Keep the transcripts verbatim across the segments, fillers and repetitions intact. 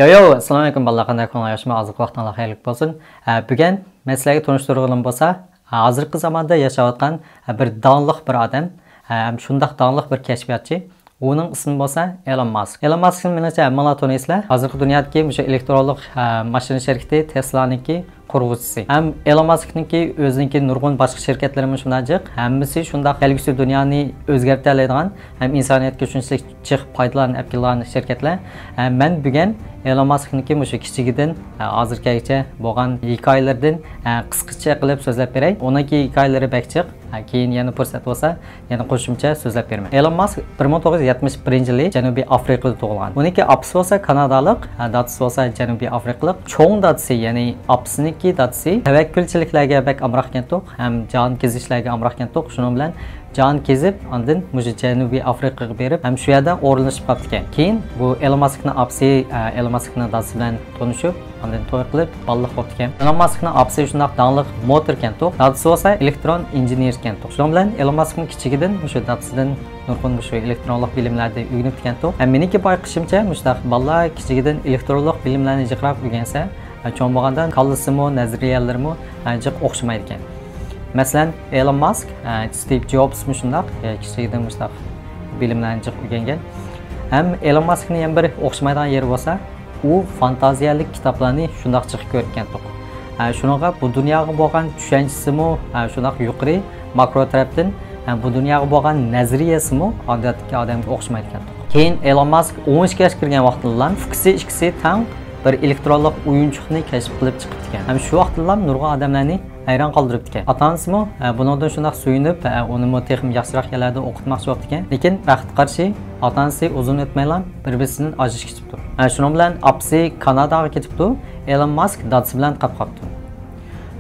يو، يو، ئەسسالامۇ ئەلەيكۇم بالىلار، قانداق ئەھۋالىڭلار، ياخشىمۇ؟ ھازىرقى ۋاقتىڭلار خەيرلىك بولسۇن. ھە، بۈگۈن مەن سىلەرگە تونۇشتۇرغىنىم بولسا، ھە، ھازىرقى زاماندا ياشاۋاتقان، ھە، بىر داڭلىق بىر ئادەم، ھە، ھەم شۇنداق داڭلىق بىر كەشپىياتچى. ئۇنىڭ ئىسمى بولسا ئېلون ماسك. ئېلون ماسكنى مېنىڭچە ھەممىڭلار تونۇيسىلەر. ھازىرقى دۇنيادىكى مۇشۇ ئېلېكترونلۇق، ھە، ماشىنا شىركىتى تېسلانىڭكى قۇرغۇچىسى. ھەم ئېلون ماسكنىڭكى ئۆزىنىڭكى نۇرغۇن باشقا شىركەتلىرىمۇ شۇنداق جىق. ھەممىسى شۇنداق كەلگۈسى دۇنيانى ئۆزگەرتەلەيدىغان ھەم ئىنسانىيەتكە شۇنچىلىك جىق پايدىلارنى ئەپ كېلىدىغان شىركەتلەر. ھە، مەن بۈگۈن ئېلون ماسكنىڭكى مۇشۇ كىچىكىدىن، ھە، ھازىرغىچە بولغان ھېكايىلىرىدىن، ھە، قىسقىچە قىلىپ سۆزلەپ بېرەي. ئۇنىڭكى ھېكايىلىرى بەك جىق. ھە، كېيىن يەنە پۇرسەت بولسا، يەنە قوشۇمچە سۆزلەپ بېرىمەن. ئېلون ماسك بىر مىڭ توققۇز يۈز يەتمىش بىرىنچى يىلى جەنۇبىي ئافرىقىدا تۇغۇلغان. ئۇنىڭكى ئاپىسى بولسا كانادالىق، ھە، دادىسى بولسا جەنۇبىي ئافرىقىلىق. چوڭ دادىسى، يەنى ئاپىسىنىڭكى دادىسى تەۋەككۈلچىلىكلەرگە بەك ئامراق ئىكەنتۇق ھەم جان كېزىشلەرگە ئامراق ئىكەنتۇق. شۇنىڭ بىلەن جان كېزىپ، ئاندىن مۇشۇ جەنۇبىي ئافرىقىغا بېرىپ، ھەم شۇ يەردە ئورۇنلىشىپ قاپتىكەن. كېيىن بۇ ئېلون ماسكنىڭ ئاپىسى، ئە، ئېلون ماسكنىڭ دادىسى بىلەن تونۇشۇپ، ئاندىن توي قىلىپ، بالىلىق بوپتىكەن. ئېلون ماسكنىڭ ئاپىسى شۇنداق داڭلىق موتور ئىكەنتۇق، دادىسى بولسا ئېلېكترون ئىنژېنېر ئىكەنتۇق. شۇنىڭ بىلەن ئېلون ماسكمۇ كىچىكىدىن مۇشۇ دادىسىدىن نۇرغۇن مۇشۇ ئېلېكترونلۇق بىلىملەردە ئۆگىنىپتىكەنتۇق. ھەم مېنىڭكى بايقىشىمچە، مۇشۇنداق بالىلار كىچىكىدىن ئېلېكترونلۇق بىلىملەرنى جىقراق ئۆگەنسە، چوڭ بولغاندا كاللىسىمۇ، نەزەرىيەلىرىمۇ جىق ئوخشىمايدىكەن. مەسىلەن، ئېلون ماسك، ستىۋ جوبسمۇ شۇنداق، كىچىكىدىن مۇشۇنداق بىلىملەرنى جىق ئۆگەنگەن. ھەم ئېلون ماسكنىڭ يەنە بىر ئوخشىمايدىغان يېرى بولسا، ئۇ فانتازىيەلىك كىتابلارنى شۇنداق جىق كۆرىدىكەنتۇق. شۇنىڭغا بۇ دۇنياغا بولغان چۈشەنچىسىمۇ شۇنداق يۇقىرى، ماكرو تەرەپتىن بۇ دۇنياغا بولغان نەزەرىيەسىمۇ ئادەتتىكى ئادەمگە ئوخشىمايدىكەنتۇق. كېيىن ئېلون ماسك ئون ئىككى ياشقا كىرگەن ۋاقتىدىلا ئۇكىسى ئىككىسى تەڭ بىر ئېلېكترونلۇق ئويۇنچۇقنى كەشىپ قىلىپ چىقىپتىكەن. ھەم شۇ ۋاقىتتىلا نۇرغۇن ئادەملەرنى ھەيران قالدۇرۇپتىكەن. ئاتا-ئانىسىمۇ، ئە، بۇنىڭدىن شۇنداق سۆيۈنۈپ، ئە، ئۇنىمۇ تېخىمۇ ياخشىراق يەرلەردە ئوقۇتماقچى بوپتىكەن. لېكىن بەختكە قارشى، ئاتا-ئانىسى ئۇزۇن ئۆتمەيلا بىر-بىرسىدىن ئاجرىشىپ كېتىپتۇ. ئە، شۇنىڭ بىلەن ئاپىسى كاناداغا كېتىپتۇ. ئېلون ماسك دادىسى بىلەن قاپ قاپتۇ.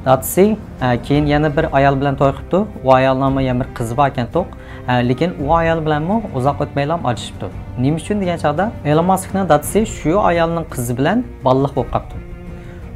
دادىسى، ئە، كېيىن يەنە بىر ئايال بىلەن توي قىپتۇ. ئۇ ئايالنىڭمۇ يەنە بىر قىزى باركەنتۇق. ئە، لېكىن ئۇ ئايال بىلەنمۇ ئۇزاق ئۆتمەيلا ئاجرىشىپتۇ. نېمە ئۈچۈن دېگەن چاغدا، ئېلون ماسكنىڭ دادىسى شۇ ئايالنىڭ قىزى بىلەن بالىلىق بولۇپ قاپتۇ.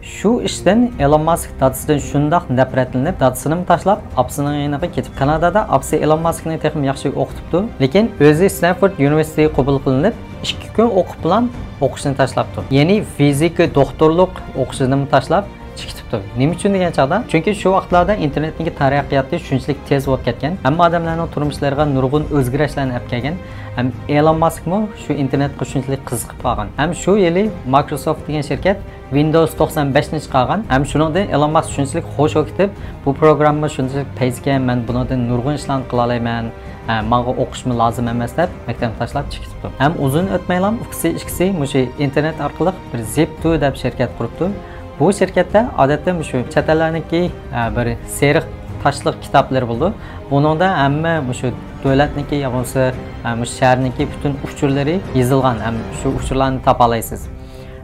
شۇ ئىشتىن ئېلون ماسك دادىسىدىن شۇنداق نەپرەتلىنىپ، دادىسىنىمۇ تاشلاپ، ئاپىسىنىڭ يېنىغا كېتىپ، كانادادا ئاپىسى ئېلون ماسكنى تېخىمۇ ياخشى ئوقۇتۇپتۇ. لېكىن ئۆزى ستەنفورد ئۇنىۋېرسىتېتىگە قوبۇل قىلىنىپ، ئىككى كۈن ئوقۇپلا ئوقۇشنى تاشلاپتۇ. يەنى فىزىكا دوختۇرلۇق ئوقۇشىنىمۇ تاشلاپ، چىقىپتۇ. نېمە ئۈچۈن دېگەن چاغدا، چۈنكى شۇ ۋاقىتلاردا ئىنتېرنېتنىڭكى تەرەققىياتى شۇنچىلىك تېز بولۇپ كەتكەن، ھەممە ئادەملەرنىڭ تۇرمۇشلىرىغا نۇرغۇن ئۆزگىرىشلەرنى ئەپ كەلگەن. ھەم ئېلون ماسكمۇ شۇ ئىنتېرنېتقا شۇنچىلىك قىزىقىپ قالغان. ھەم شۇ يىلى مايكروسوفت دېگەن شىركەت ۋىندوۋس توقسان بەشنى چىقارغان. ھەم شۇنىڭدىن ئېلون ماسك شۇنچىلىك خوش بولۇپ كېتىپ، بۇ پروگرامما شۇنچىلىك پەيزىكەن، مەن بۇنىڭدىن نۇرغۇن ئىشلارنى قىلالايمەن، ھە، ماڭا ئوقۇشمۇ لازىم ئەمەس دەپ، مەكتەپنى تاشلاپ چىقىپ كېتىپتۇ. ھەم ئۇزۇن ئۆتمەيلا ئۇكىسى ئىككىسى مۇشۇ ئىنتېرنېت ئارقىلىق بىر زىپ تو دەپ شىركەت قۇرۇپتۇ. بۇ شىركەتتە ئادەتتە مۇشۇ چەت ئەللەرنىڭكى، ئە، بىر سېرىق تاشلىق كىتابلىرى بولىدۇ. بۇنىڭدا ھەممە مۇشۇ دۆلەتنىڭكى يا بولمىسا، ئە، مۇشۇ شەھەرنىڭكى پۈتۈن ئۇچۇرلىرى يېزىلغان ھەم شۇ ئۇچۇرلارنى تاپالايسىز.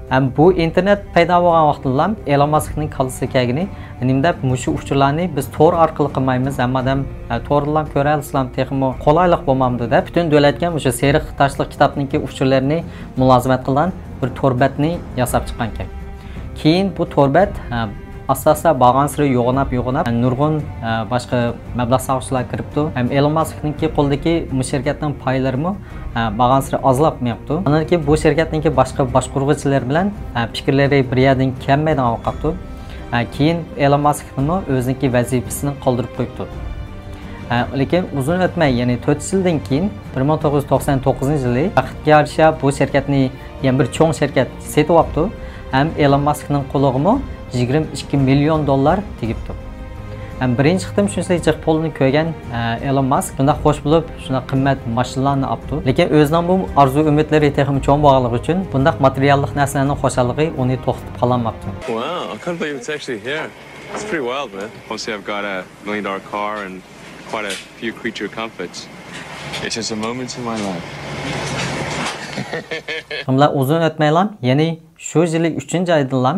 ھەم بۇ ئىنتېرنېت پەيدا بولغان ۋاقتىدىلا ئېلون ماسكنىڭ كاللىسىغا كەلگىنى، نېمە دەپ مۇشۇ ئۇچۇرلارنى بىز تور ئارقىلىق قىلمايمىز، ھەممە ئادەم، ئە، توردىلا كۆرەلىسىلام تېخىمۇ قولايلىق بولمامدۇ دەپ، پۈتۈن دۆلەتكە مۇشۇ سېرىق تاشلىق كىتابنىڭكى ئۇچۇرلىرىنى مۇلازىمەت قىلغان بىر تور بەتنى ياساپ چىققانىكەن. كېيىن بۇ تور بەت، ئە، ئاستا-ئاستا بارغانسېرى يوغىناپ، يوغىناپ، نۇرغۇن، ئە، باشقا مەبلەغ سالغۇچىلار كىرىپتۇ. ھەم ئېلون ماسكنىڭكى قولىدىكى بۇ شىركەتنىڭ پايلىرىمۇ، ئە، بارغانسېرى ئازلاپ مېڭىپتۇ. ئاندىن كېيىن بۇ شىركەتنىڭكى باشقا باشقۇرغۇچىلىرى بىلەن، ئە، پىكىرلىرى بىر يەردىن كەلمەيدىغان بولۇپ قاپتۇ. ئە، كېيىن ئېلون ماسكنىڭمۇ ئۆزىنىڭكى ۋەزىپىسىنى قالدۇرۇپ قويۇپتۇ. ئە، لېكىن ئۇزۇن ئۆتمەي، يەنى تۆت يىلدىن كېيىن، بىر مىڭ توققۇز يۈز توقسەن توققۇزىنچى يىلى بەختكە يارىشا بۇ شىركەتنى يەنە بىر چوڭ شىركەت سېتىۋاپتۇ ھەم ئېلون ماسكنىڭ قولىغىمۇ يىگىرمە ئىككى مىليون دوللار تېگىپتۇ. ھەم بىرىنچى قېتىم شۇنچىلىك جىق پۇلنى كۆرگەن، ئە، ئېلون ماسك شۇنداق خوش بولۇپ، شۇنداق قىممەت ماشىنىلارنى ئاپتۇ. لېكىن ئۆزىنىڭ بۇ ئارزۇ ئۈمىدلىرى تېخىمۇ چوڭ بولغانلىقى ئۈچۈن بۇنداق ماتېرىياللىق نەرسىلەرنىڭ خۇشاللىقى ئۇنى توختىتىپ قالالماپتۇ. Wow, I can't believe it's actually here. It's pretty wild, man. Obviously, I've got a million dollar car and quite a few creature comforts. It's just a moment in my life. شۇنىڭ بىلەن ئۇزۇن ئۆتمەيلا، يەنى شۇ يىلى ئۈچىنچى ئايدىلا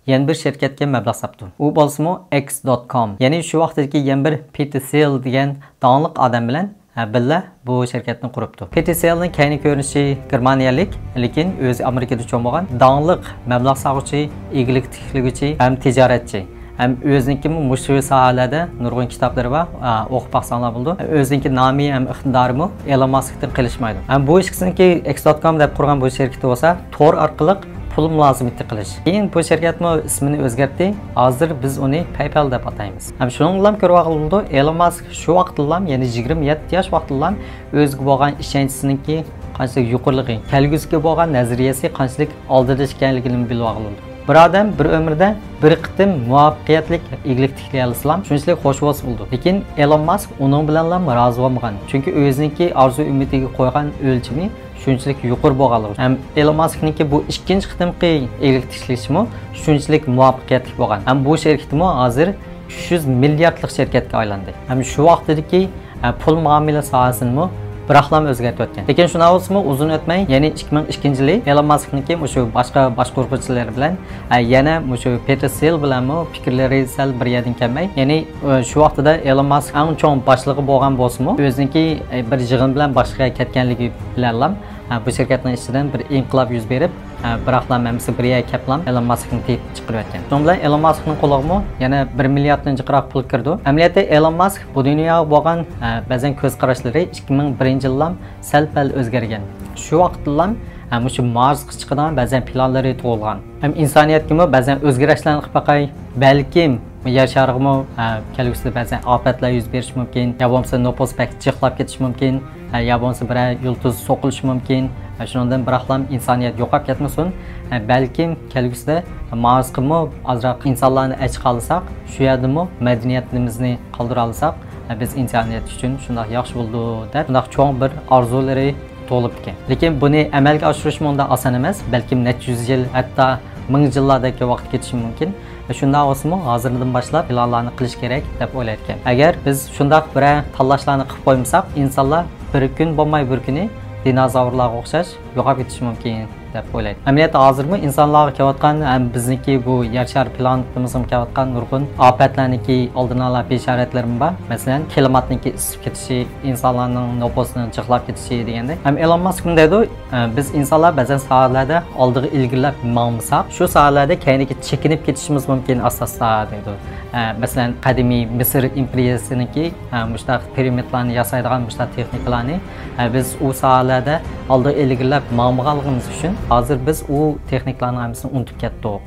يەنە بىر شىركەتكە مەبلەغ ساپتۇ. ئۇ بولسىمۇ ئېكس دوت كوم. يەنى شۇ ۋاقىتتىكى يەنە بىر پېتېر سېيل دېگەن داڭلىق ئادەم بىلەن، ھە، بىللە بۇ شىركەتنى قۇرۇپتۇ. پېتېر سېيلنىڭ كەينى كۆرۈنۈشى گېرمانىيەلىك، لېكىن ئۆزى ئامېرىكىدا چوڭ بولغان داڭلىق مەبلەغ سالغۇچى، ئىگىلىك تىكلىگۈچى ھەم تىجارەتچى. ھەم ئۆزىنىڭكىمۇ مۇشۇ ساھەلەردە نۇرغۇن كىتابلىرى بار، ئا، ئوقۇپ باقساڭلار بولىدۇ. ئۆزىنىڭكى نامى ھەم ئىقتىدارىمۇ ئېلون ماسكتىن قېلىشمايدۇ. ھەم بۇ ئىككىسىنىڭكى ئېكس دوت كوم دەپ قۇرغان بۇ شىركىتى بولسا تور ئارقىلىق پۇل مۇلازىمىتى قىلىش. كېيىن بۇ شىركەتمۇ ئىسمىنى ئۆزگەرتتى. ھازىر بىز ئۇنى PayPal دەپ ئاتايمىز. ھەم شۇنىڭ بىلەن كۆرۈۋالغىلى بولىدۇ، ئېلون ماسك شۇ ۋاقىتتىلا، يەنى يىگىرمە يەتتە ياش ۋاقتىدىلا ئۆزىگە بولغان ئىشەنچىسىنىڭكى قانچىلىك يۇقىرىلىقى، كەلگۈسىگە بولغان نەزەرىيەسى قانچىلىك ئالدىنىش ئىكەنلىكىنى بىلىۋالغىلى بولىدۇ. بىر ئادەم بىر ئۆمرىدە بىر قېتىم مۇۋەپپەقىيەتلىك ئىگىلىك تىكلىيەلىسىلا، شۇنچىلىك خوش بولسا بولىدۇ. لېكىن ئېلون ماسك ئۇنىڭ بىلەنلا رازى بولمىغان. چۈنكى ئۆزىنىڭكى ئارزۇ ئۈمىدىگە قويغان ئۆلچىمى شۇنچىلىك يۇقىرى بولغانلىقى ئۈچۈن. ھەم ئېلون ماسكنىڭكى بۇ ئىككىنچى قېتىمقى ئىگىلىك تىكلىشىمۇ شۇنچىلىك مۇۋەپپەقىيەتلىك بولغان. ھەم بۇ شىركىتىمۇ ھازىر ئۈچ يۈز مىلياردلىق شىركەتكە ئايلاندى. ھەم شۇ ۋاقتىدىكى، ئە، پۇل مۇئامىلە ساھەسىنىمۇ بىراقلام ئۆزگەرتىۋەتكەن. لېكىن شۇنداق بولسىمۇ، ئۇزۇن ئۆتمەي، يەنى ئىككى مىڭ ئىككىنچى يىلى ئېلون ماسكنىڭكى مۇشۇ باشقا باشقۇرغۇچىلىرى بىلەن، ئە، يەنە مۇشۇ پېتېر سىل بىلەنمۇ پىكىرلىرى سەل بىر يەردىن كەلمەي، يەنى، ئە، شۇ ۋاقتىدا ئېلون ماسك ئەڭ چوڭ باشلىقى بولغان بولسىمۇ، ئۆزىنىڭكى، ئە، بىر يىغىن بىلەن باشقا كەتكەنلىكى بىلەنلا، ئە، بۇ شىركەتنىڭ ئىچىدىن بىر ئىنقىلاب يۈز بېرىپ، ئە، بىراقلا ھەممىسى بىر يەرگە كەپلا ئېلون ماسكنى تېپىپ چىقىرىۋەتكەن. شۇنىڭ بىلەن ئېلون ماسكنىڭ قولىغىمۇ يەنە بىر مىلياردتىن جىقراق پۇل كىرىدۇ. ئەمەلىيەتتە ئېلون ماسك بۇ دۇنياغا بولغان، ئە، بەزەن كۆز قاراشلىرى ئىككى مىڭ بىرىنچى يىللا سەل-پەل ئۆزگەرگەن. شۇ ۋاقىتتىلا، ئە، مۇشۇ مارسقا چىقىدىغان بەزەن پىلانلىرى تۇغۇلغان. ھەم ئىنسانىيەتكىمۇ بەزەن ئۆزگىرىشلەرنى قىلىپ باقاي، بەلكىم يەر شارىغىمۇ، ئە، كەلگۈسىدە بەزەن ئاپەتلەر يۈز بېرىشى مۇمكىن، يا بولمىسا نوپۇس بەك جىقلاپ كېتىشى مۇمكىن. ھە، يا بولمىسا بىرەر يۇلتۇز سوقۇلۇشى مۇمكىن. ھە، شۇنىڭدىن بىراقلام ئىنسانىيەت يوقاپ كەتمىسۇن. ھە، بەلكىم كەلگۈسىدە مارسقىمۇ ئازراق ئىنسانلارنى ئەچىقالىساق، شۇ يەردىمۇ مەدەنىيەتىمىزنى قالدۇرالىساق، ھە، بىز ئىنسانىيەت ئۈچۈن شۇنداق ياخشى بولىدۇ دەپ، شۇنداق چوڭ بىر ئارزۇلىرى تۇغۇلۇپتىكەن. لېكىن بۇنى ئەمەلگە ئاشۇرۇشمۇ ئۇنداق ئاسان ئەمەس. بەلكىم نەچچە يۈز يىل، ھەتتا مىڭ يىللاردەك ۋاقىت كېتىشى مۇمكىن. شۇنداق بولسىمۇ، ھازىردىن باشلاپ پىلانلارنى قىلىش كېرەك دەپ ئويلايدىكەن. ئەگەر بىز شۇنداق بىرەر تاللاشلارنى قىلىپ قويمىساق، ئىنسانلار بىر كۈن بولماي بىر كۈنى دىنوزاۋرلارغا ئوخشاش يوقاپ كېتىشى مۇمكىن دەپ ئويلايدۇ. ئەمەلىيەتتە ھازىرمۇ ئىنسانلارغا كېلىۋاتقان ھەم بىزنىڭكى بۇ يەر شارى پلانېتىمىزغىمۇ كېلىۋاتقان نۇرغۇن ئاپەتلەرنىڭكى ئالدىنى ئالا بېشارەتلىرىمۇ بار. مەسىلەن، كىلىماتنىڭكى ئىسسىپ كېتىشى، ئىنسانلارنىڭ نوپۇسىنىڭ جىقلاپ كېتىشى دېگەندەك. ھەم ئېلون ماسك مۇنداق دەيدۇ، ئە، بىز ئىنسانلار بەزەن ساھەلەردە ئالدىغا ئىلگىرىلەپ ماڭمىساق، شۇ ساھەلەردە كەينىگە چېكىنىپ كېتىشىمىز مۇمكىن ئاستا-ئاستا دەيدۇ. ئە، مەسىلەن، قەدىمىي مىسىر ئىمپېرىيەسىنىڭكى، ئە، مۇشۇنداق پىرامىدلارنى ياسايدىغان مۇشۇنداق تېخنىكىلارنى، ئە، بىز ئۇ ساھەلەردە ئالدىغا ئىلگىرىلەپ ماڭمىغانلىقىمىز ئۈچۈن، ھازىر بىز ئۇ تېخنىكىلارنىڭ ھەممىسىنى ئۇنتۇپ كەتتۇق.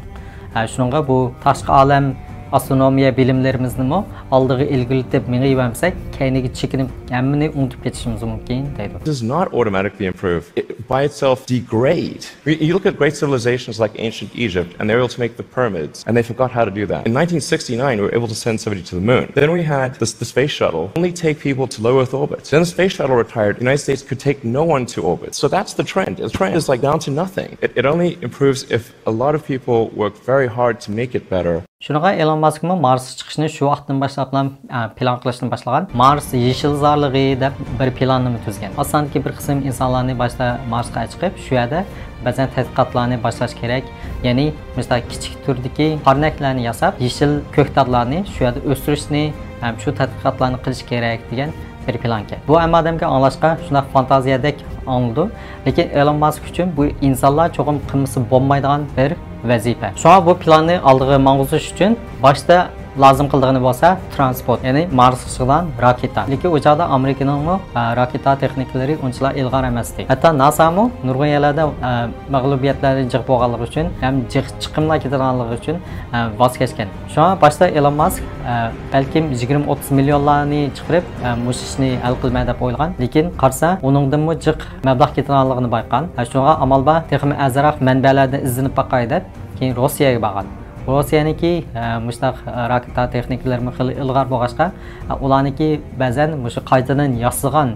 ھە، شۇنىڭغا بۇ تاشقى ئالەم ئاسترونومىيە بىلىملىرىمىزنىمۇ ئالدىغا ئىلگىرىلىتىپ مېڭىۋەرمىسەك، كەينىگە چېكىنىپ ھەممىنى ئۇنتۇپ كېتىشىمىز مۇمكىن دەيدۇ. Does not automatically improve. It by itself degrade. We, you look at great civilizations like ancient Egypt, and they were able to make the pyramids, and they forgot how to do that. In nineteen sixty-nine, we were able to send somebody to the moon. Then we had the, the space shuttle only take people to low Earth orbit. Then the space shuttle retired. The United States could take no one to orbit. So that's the trend. The trend is, like, down to nothing. It, it only improves if a lot of people work very hard to make it better. شۇنىڭغا ئېلون ماسكمۇ مارسقا چىقىشنى شۇ ۋاقىتتىن باشلاپلا، ئە، پىلان قىلىشنى باشلىغان. مارس يېشىلزارلىقى دەپ بىر پىلاننىمۇ تۈزگەن. ئاز ساندىكى بىر قىسىم ئىنسانلارنى باشتا مارسقا ئەچىقىپ، شۇ يەردە بەزەن تەتقىقاتلارنى باشلاش كېرەك. يەنى مۇشۇنداق كىچىك تۈردىكى پارنەكلەرنى ياساپ، يېشىل كۆكتاتلارنى شۇ يەردە ئۆستۈرۈشنى ھەم شۇ تەتقىقاتلارنى قىلىش كېرەك دېگەن بىر پىلانكەن. بۇ ھەممە ئادەمگە ئاڭلاشقا شۇنداق فانتازىيەدەك ئاڭلىنىدۇ، لېكىن ئېلون ماسك ئۈچۈن بۇ ئىنسانلار چوقۇم قىلمىسا بولمايدىغان بىر ۋەزىپە. شۇڭا بۇ پىلاننى ئالدىغا ماڭغۇزۇش ئۈچۈن باشتا لازىم قىلىدىغىنى بولسا ترانسپورت، يەنى مارسقا چىقىدىغان راكېتا. لېكىن ئۇ چاغدا ئامېرىكىنىڭمۇ، ئە، راكېتا تېخنىكىلىرى ئۇنچىلا ئىلغار ئەمەستى. ھەتتا ناسامۇ نۇرغۇن يەرلەردە، ئە، مەغلۇبىيەتلەردىن جىق بولغانلىقى ئۈچۈن ھەم جىق چىقىملار كېتىدىغانلىقى ئۈچۈن، ئە، ۋاز كەچكەن. شۇڭا باشتا ئېلون ماسك، ئە، بەلكىم يىگىرمە ئوتتۇز مىليونلارنى چىقىرىپ، ئە، مۇشۇ ئىشنى ھەل قىلىمەن دەپ ئويلىغان. لېكىن قارىسا، ئۇنىڭدىنمۇ جىق مەبلەغ كېتىدىغانلىقىنى بايقىغان. ئە، شۇڭا ئامال بار، تېخىمۇ ئازراق مەنبەلەردىن ئىزدىنىپ باقاي دەپ، كېيىن روسىيەگە بارغان. روسىيەنىڭكى، ئە، مۇشۇنداق، ئە، راكېتا تېخنىكىلىرىمۇ خېلى ئىلغار بولغاچقا، ئە، ئۇلارنىڭكى بەزەن مۇشۇ قايتىدىن ياسىغان،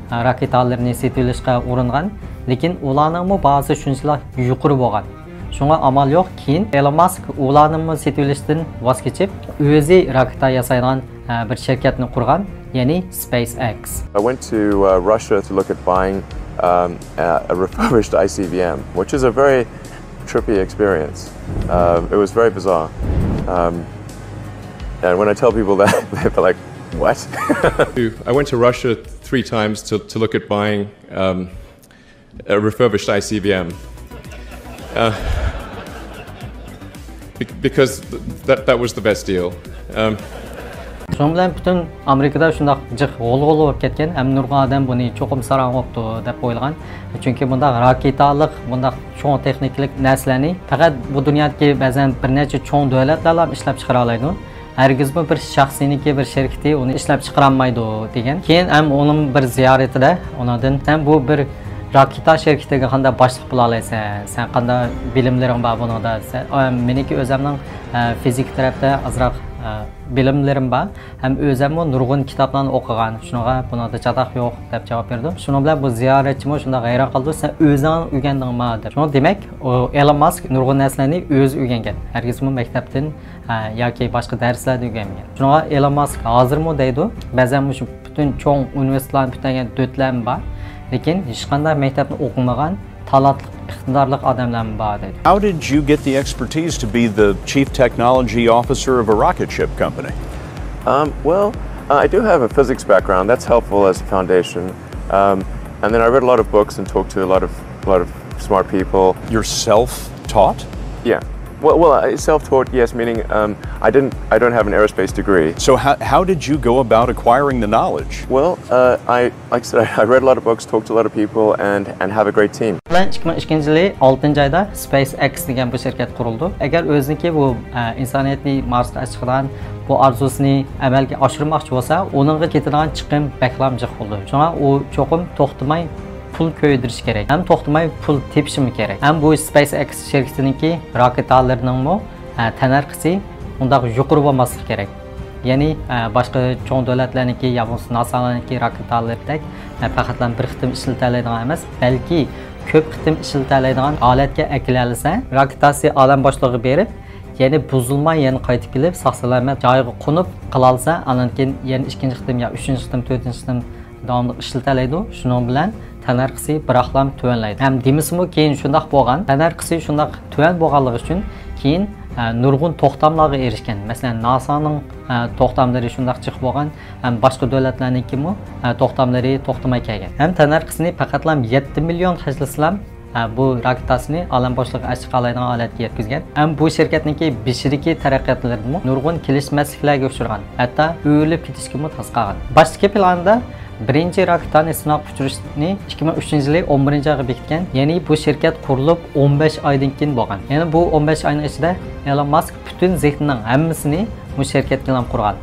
ئە، راكېتالىرىنى سېتىۋېلىشقا ئۇرۇنغان. لېكىن ئۇلارنىڭمۇ باھاسى شۇنچىلا يۇقىرى بولغان. شۇڭا ئامال يوق، كېيىن ئېلون ماسك ئۇلارنىمۇ سېتىۋېلىشتىن ۋاز كېچىپ، ئۆزى راكېتا ياسايدىغان، ئە، بىر شىركەتنى قۇرغان، يەنى SpaceX. I went to, uh, Russia to look at buying, um, a, a refurbished I C B M, which is a very trippy experience. Um, it was very bizarre. Um, and when I tell people that, they're like, "What?" I went to Russia three times to, to look at buying, um, a refurbished I C B M. Uh, be-, because th-, that, that was the best deal. Um, شۇنىڭ بىلەن پۈتۈن ئامېرىكىدا شۇنداق جىق غۇلغۇلا بولۇپ كەتكەن، ھەم نۇرغۇن ئادەم بۇنى چوقۇم ساراڭ بوپتۇ دەپ ئويلىغان. چۈنكى بۇنداق راكېتالىق، بۇنداق چوڭ تېخنىكىلىق نەرسىلەرنى پەقەت بۇ دۇنيادىكى بەزەن بىر نەچچە چوڭ دۆلەتلەرلا ئىشلەپ چىقىرالايدۇ. ھەرگىزمۇ بىر شەخسنىڭكى بىر شىركىتى ئۇنى ئىشلەپ چىقىرالمايدۇ دېگەن. كېيىن ھەم ئۇنىڭ بىر زىيارىتىدە ئۇنىڭدىن، سەن بۇ بىر راكېتا شىركىتىگە قانداق باشلىق بولالايسەن؟ سەن قانداق بىلىملىرىڭ بار بۇنىڭدا دېسە، ئا، مېنىڭكى ئۆزەمنىڭ، ئە، فىزىكا تەرەپتە ئازراق، ئە، بىلىملىرىم بار. ھەم ئۆزەممۇ نۇرغۇن كىتابلارنى ئوقۇغان. شۇنىڭغا بۇنىڭدا چاتاق يوق دەپ جاۋاب بېرىدۇ. شۇنىڭ بىلەن بۇ زىيارەتچىمۇ شۇنداق ھەيران قالىدۇ، سەن ئۆزۈڭ ئۆگەندىڭما دەپ. شۇڭا دېمەك، ئۇ ئېلون ماسك نۇرغۇن نەرسىلەرنى ئۆزى ئۆگەنگەن. ھەرگىزمۇ مەكتەپتىن ھە، ياكى باشقا دەرسلەردە ئۆگەنمىگەن. شۇڭا ئېلون ماسك ھازىرمۇ دەيدۇ، بەزەن مۇشۇ پۈتۈن چوڭ ئۇنىۋېرسىتېتلارنى پۈتتۈرگەن دۆتلەرمۇ بار، لېكىن ھېچقانداق مەكتەپنى ئوقۇمىغان تالانتلىق، ئىقتىدارلىق ئادەملەرمۇ بار دەيدۇ. How did you get the expertise to be the chief technology officer of a rocket ship company? Um, well, uh, I do have a physics background. That's helpful as a foundation. Um, and then I read a lot of books and talked to a lot of, a lot of smart people. You're self-taught? Yeah. Well, well, I, self-taught, yes, meaning, um, I didn't, I don't have an aerospace degree. So how, how did you go about acquiring the knowledge? Well, uh, I, like I said, I read a lot of books, talked to a lot of people, and, and have a great team. بىلەن ئىككى مىڭ ئىككىنچى يىلى ئالتىنچى ئايدا SpaceX دېگەن بۇ شىركەت قۇرۇلدى. ئەگەر ئۆزىنىڭكى بۇ، ئە، ئىنسانىيەتنى مارسقا ئەكىشىدىغان بۇ ئارزۇسىنى ئەمەلگە ئاشۇرماقچى بولسا، ئۇنىڭغا كېتىدىغان چىقىم بەكلا جىق بولىدۇ. شۇڭا ئۇ چوقۇم توختىماي پۇل كۆيدۈرۈش كېرەك. ھەم توختىماي پۇل تېپىشىمۇ كېرەك. ھەم بۇ SpaceX شىركىتىنىڭكى راكېتالىرىنىڭمۇ، ئە، تەننەرخىسى ئۇنداق يۇقىرى بولماسلىقى كېرەك. يەنى، ئە، باشقا چوڭ دۆلەتلەرنىڭكى يا بولمىسا ناسالارنىڭكى راكېتالىرىدەك، ئە، پەقەتلا بىر قېتىم ئىشلىتەلەيدىغان ئەمەس، بەلكى كۆپ قېتىم ئىشلىتەلەيدىغان ھالەتكە ئەكېلەلىسە، راكېتاسى ئالەم بوشلۇقىغا بېرىپ، يەنى بۇزۇلماي يەنە قايتىپ كېلىپ، ساق-سالامەت جايىغا قونۇپ قىلالىسا، ئاندىن كېيىن يەنە ئىككىنچى قېتىم يا ئۈچىنچى قېتىم، تۆتىنچى قېتىم داۋاملىق ئىشلىتەلەيدۇ. شۇنىڭ بىلەن تەننەرخىسى بىراقلام تۆۋەنلەيدۇ. ھەم دېمىسىمۇ كېيىن شۇنداق بولغان. تەننەرخىسى شۇنداق تۆۋەن بولغانلىقى ئۈچۈن كېيىن، ئە، نۇرغۇن توختاملارغا ئېرىشكەن. مەسىلەن، ناسانىڭ، ئە، توختاملىرى شۇنداق جىق بولغان. ھەم باشقا دۆلەتلەرنىڭكىمۇ، ئە، توختاملىرى توختىماي كەلگەن. ھەم تەننەرخىسىنى پەقەتلا يەتتە مىليون خەجلىسىلام، ئە، بۇ راكېتاسىنى ئالەم بوشلۇقىغا ئەچىقالايدىغان ھالەتكە يەتكۈزگەن. ھەم بۇ شىركەتنىڭكى بېشىدىكى تەرەققىياتلىرىدىمۇ نۇرغۇن كېلىشمەسلىكلەرگە ئۇچرىغان. ھەتتا ئۆرۈلۈپ كېتىشكىمۇ تاس قالغان. باشتىكى پىلانىدا بىرىنچى راكېتانى سىناققا ئۇچۇرۇشنى ئىككى مىڭ ئۈچىنچى يىلى ئون بىرىنچى ئايغا بېكىتكەن. يەنى بۇ شىركەت قۇرۇلۇپ ئون بەش ئايدىن كېيىن بولغان. يەنى بۇ ئون بەش ئاينىڭ ئىچىدە ئېلون ماسك پۈتۈن زېھنىنىڭ ھەممىسىنى بۇ شىركەتكە ئېلان قۇرغان.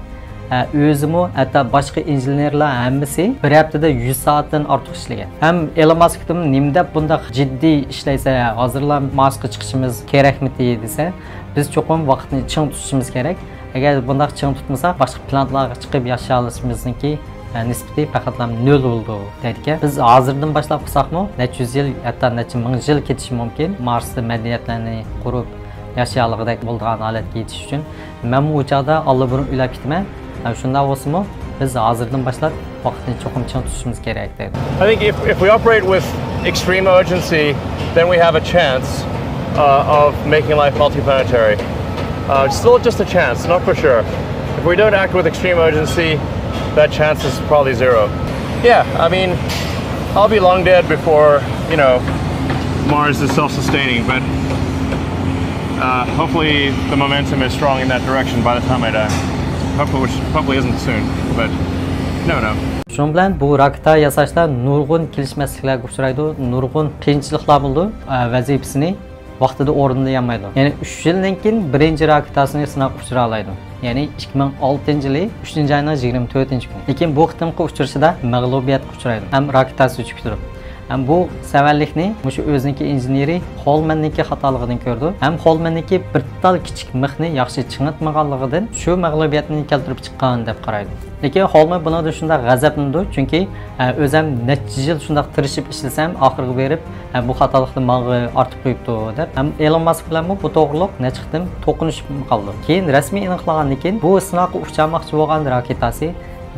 ئە، ئۆزىمۇ، ھەتتا باشقا ئىنژېنېرلار ھەممىسى بىر ھەپتىدە يۈز سائەتتىن ئارتۇق ئىشلىگەن. ھەم ئېلون ماسكتىن نېمە دەپ بۇنداق جىددىي ئىشلەيسەن، ھازىرلا مارسقا چىقىشىمىز كېرەكمىتى دېسە، بىز چوقۇم ۋاقىتنى چىڭ تۇتۇشىمىز كېرەك. ئەگەر بۇنداق چىڭ تۇتمىساق، باشقا پلانېتىلارغا چىقىپ ياشىيالىشىمىزنىڭكى، ئە، نىسبىتى پەقەتلا نۆل بولىدۇ دەيدىكەن. بىز ھازىردىن باشلاپ قىلساقمۇ، نەچچە يۈز يىل، ھەتتا نەچچە مىڭ يىل كېتىشى مۇمكىن، مارستا مەدەنىيەتلەرنى قۇرۇپ ياشىيالىغۇدەك بولىدىغان ھالەتكە يېتىش ئۈچۈن. مەنمۇ ئۇ چاغدا ئاللىبۇرۇن ئۆلۈپ كېتىمەن. ھە، شۇنداق بولسىمۇ، بىز ھازىردىن باشلاپ ۋاقىتنى چوقۇم چىڭ تۇتۇشىمىز كېرەك دەيدۇ. I think if, if we operate with extreme urgency, then we have a chance, uh, of making life multiplanetary. Uh, it's still just a chance, not for sure. If we don't act with extreme urgency, that chance is probably zero. Yeah, I mean, I'll be long dead before, you know, Mars is self-sustaining, but, uh, hopefully the momentum is strong in that direction by the time I die. Hopefully, which probably isn't soon, but you never know. شۇنىڭ بىلەن بۇ راكېتا ياساشتا نۇرغۇن كېلىشمەسلىكلەرگە ئۇچرايدۇ، نۇرغۇن قىيىنچىلىقلار بولىدۇ، ئە، ۋەزىپىسىنى ۋاقتىدا ئورۇندىيالمايدۇ. يەنى ئۈچ يىلدىن كېيىن بىرىنچى راكېتاسىنى سىناققا ئۇچۇرالايدۇ. يەنى ئىككى مىڭ ئالتىنچى يىلى ئۈچىنچى ئاينىڭ يىگىرمە تۆتىنچى كۈنى. لېكىن بۇ قېتىمقى ئۇچرىشىشىدا مەغلۇبىيەتكە ئۇچرايدۇ ھەم راكېتاسى ئۆچۈپ كېتىدۇ. ھەم بۇ سەۋەنلىكنى مۇشۇ ئۆزىنىڭكى ئىنژېنېرى خولمەننىڭكى خاتالىقىدىن كۆرىدۇ. ھەم خولمەننىڭكى بىر تال كىچىك مىخنى ياخشى چىڭىتمىغانلىقىدىن شۇ مەغلۇبىيەتنى كەلتۈرۈپ چىققان دەپ قارايدۇ. لېكىن خولمەن بۇنىڭدىن شۇنداق غەزەپلىنىدۇ، چۈنكى، ئە، ئۆزەم نەچچە يىل شۇنداق تىرىشىپ ئىشلىسەم، ئاخىرىغا بېرىپ، ئە، بۇ خاتالىقنى ماڭا ئارتىپ قويۇپتۇ، دەپ. ھەم ئېلون ماسك بىلەنمۇ بۇ توغرۇلۇق نەچچە قېتىم توقۇنۇشۇپ قالىدۇ. كېيىن رەسمىي ئېنىقلىغاندىن كېيىن، بۇ سىناققا ئۇچۇرماقچى بولغان راكېتاسى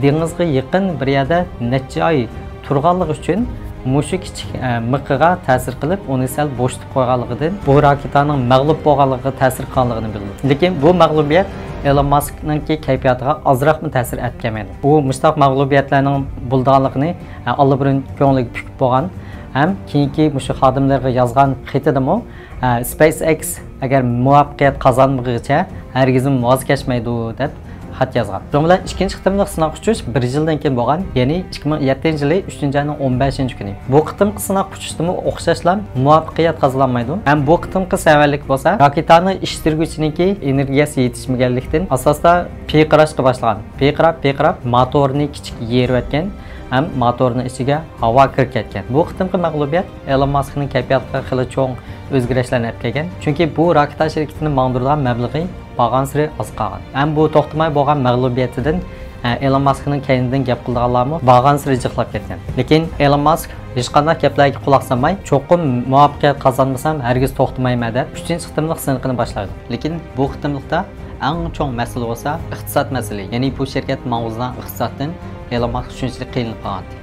دېڭىزغا يېقىن بىر يەردە نەچچە ئاي تۇرغانلىقى ئۈچۈن مۇشۇ كىچىك، ئە، مىخىغا تەسىر قىلىپ، ئۇنى سەل بوشىتىپ قويغانلىقىدىن، بۇ راكېتانىڭ مەغلۇپ بولغانلىقىغا تەسىر قىلغانلىقىنى بىلدۇق. لېكىن بۇ مەغلۇبىيەت ئېلون ماسكنىڭكى كەيپىياتىغا ئازراقمۇ تەسىر ئەتكەنمىدى. ئۇ مۇشۇنداق مەغلۇبىيەتلەرنىڭ بولىدىغانلىقىنى، ئە، ئاللىبۇرۇن كۆڭلىگە پۈكۈپ بولغان ھەم كېيىنكى مۇشۇ خادىملىرىغا يازغان خېتىدىمۇ، ئە، SpaceX ئەگەر مۇۋەپپەقىيەت قازانمىغۇچە ھەرگىزمۇ ۋاز كەچمەيدۇ، دەپ خەت يازغان. شۇنىڭ بىلەن ئىككىنچى قېتىملىق سىناق ئۇچۇش بىر يىلدىن كېيىن بولغان، يەنى ئىككى مىڭ يەتتىنچى يىلى ئۈچىنچى ئاينىڭ ئون بەشىنچى كۈنى. بۇ قېتىمقى سىناق ئۇچۇشتىمۇ ئوخشاشلا مۇۋەپپەقىيەت قازىنالمايدۇ. ھەم بۇ قېتىمقى سەۋەنلىك بولسا راكېتانى ئىشتۈرگۈچىنىڭكى ئېنېرگىيەسى يېتىشمىگەنلىكتىن ئاساستا پىرقىراشقا باشلىغان. پىرقىراپ، پىرقىراپ موتورنى كىچىك يېرىۋەتكەن ھەم موتورنىڭ ئىچىگە ھاۋا كىرىپ كەتكەن. بۇ قېتىمقى مەغلۇبىيەت ئېلون ماسكنىڭ كەيپىياتىغا خېلى چوڭ ئۆزگىرىشلەرنى ئەپ كەلگەن. چۈنكى بۇ راكېتا شىركىتىنى ماڭدۇرىدىغان مەبلىغى بارغانسېرى ئاز قالغان. ھەم بۇ توختىماي بولغان مەغلۇبىيىتىدىن، ئە، ئېلون ماسكنىڭ كەينىدىن گەپ قىلىدىغانلارمۇ بارغانسېرى جىقلاپ كەتكەن. لېكىن ئېلون ماسك ھېچقانداق گەپلەرگە قۇلاق سالماي، چوقۇم مۇۋەپپەقىيەت قازانمىسام، ھەرگىز توختىمايمەن دەپ، ئۈچىنچى قېتىملىق سىنىقىنى باشلايدۇ. لېكىن بۇ قېتىملىقتا ئەڭ چوڭ مەسىلە بولسا ئىقتىساد مەسىلىسى. يەنى بۇ شىركەت ماڭغۇزىدىغان ئىقتىسادتىن ئېلون ماسك شۇنچىلىك قىينىلىپ قالغانىدى.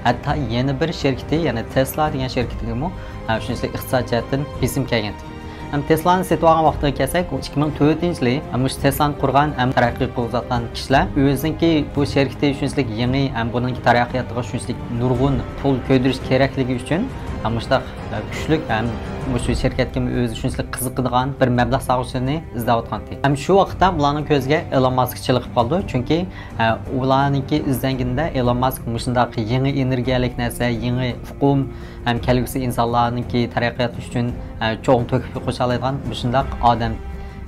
ھەتتا يەنە بىر شىركىتى، يەنى تېسلا دېگەن شىركىتىگىمۇ، ھە، شۇنچىلىك ئىقتىساد جەھەتتىن بېسىم كەلگەنىدى. ھەم تېسلانى سېتىۋالغان ۋاقتىغا كەلسەك، ئۇ ئىككى مىڭ تۆتىنچى يىلى، ھە، مۇشۇ تېسلانى قۇرغان ھەم تەرەققىي قىلىۋاتقان كىشىلەر ئۆزىنىڭكى بۇ شىركىتى شۇنچىلىك يېڭى ھەم بۇنىڭكى تەرەققىياتىغا شۇنچىلىك نۇرغۇن پۇل كۆيدۈرۈش كېرەكلىكى ئۈچۈن، ھە، مۇشۇنداق، ھە، كۈچلۈك ھەم مۇشۇ شىركەتكىمۇ ئۆزى شۇنچىلىك قىزىقىدىغان بىر مەبلەغ سالغۇچىنى ئىزدەۋاتقانىدى. ھەم شۇ ۋاقىتتا بۇلارنىڭ كۆزىگە ئېلون ماسك چېلىقىپ قالىدۇ، چۈنكى، ھە، ئۇلارنىڭكى ئىزدەنگىنىدە ئېلون ماسك مۇشۇنداق يېڭى ئېنېرگىيەلىك نەرسە، يېڭى ئۇقۇم، ھەم كەلگۈسى ئىنسانلارنىڭكى تەرەققىياتى ئۈچۈن، ئە، چوڭ تۆھپە قوشالايدىغان مۇشۇنداق ئادەم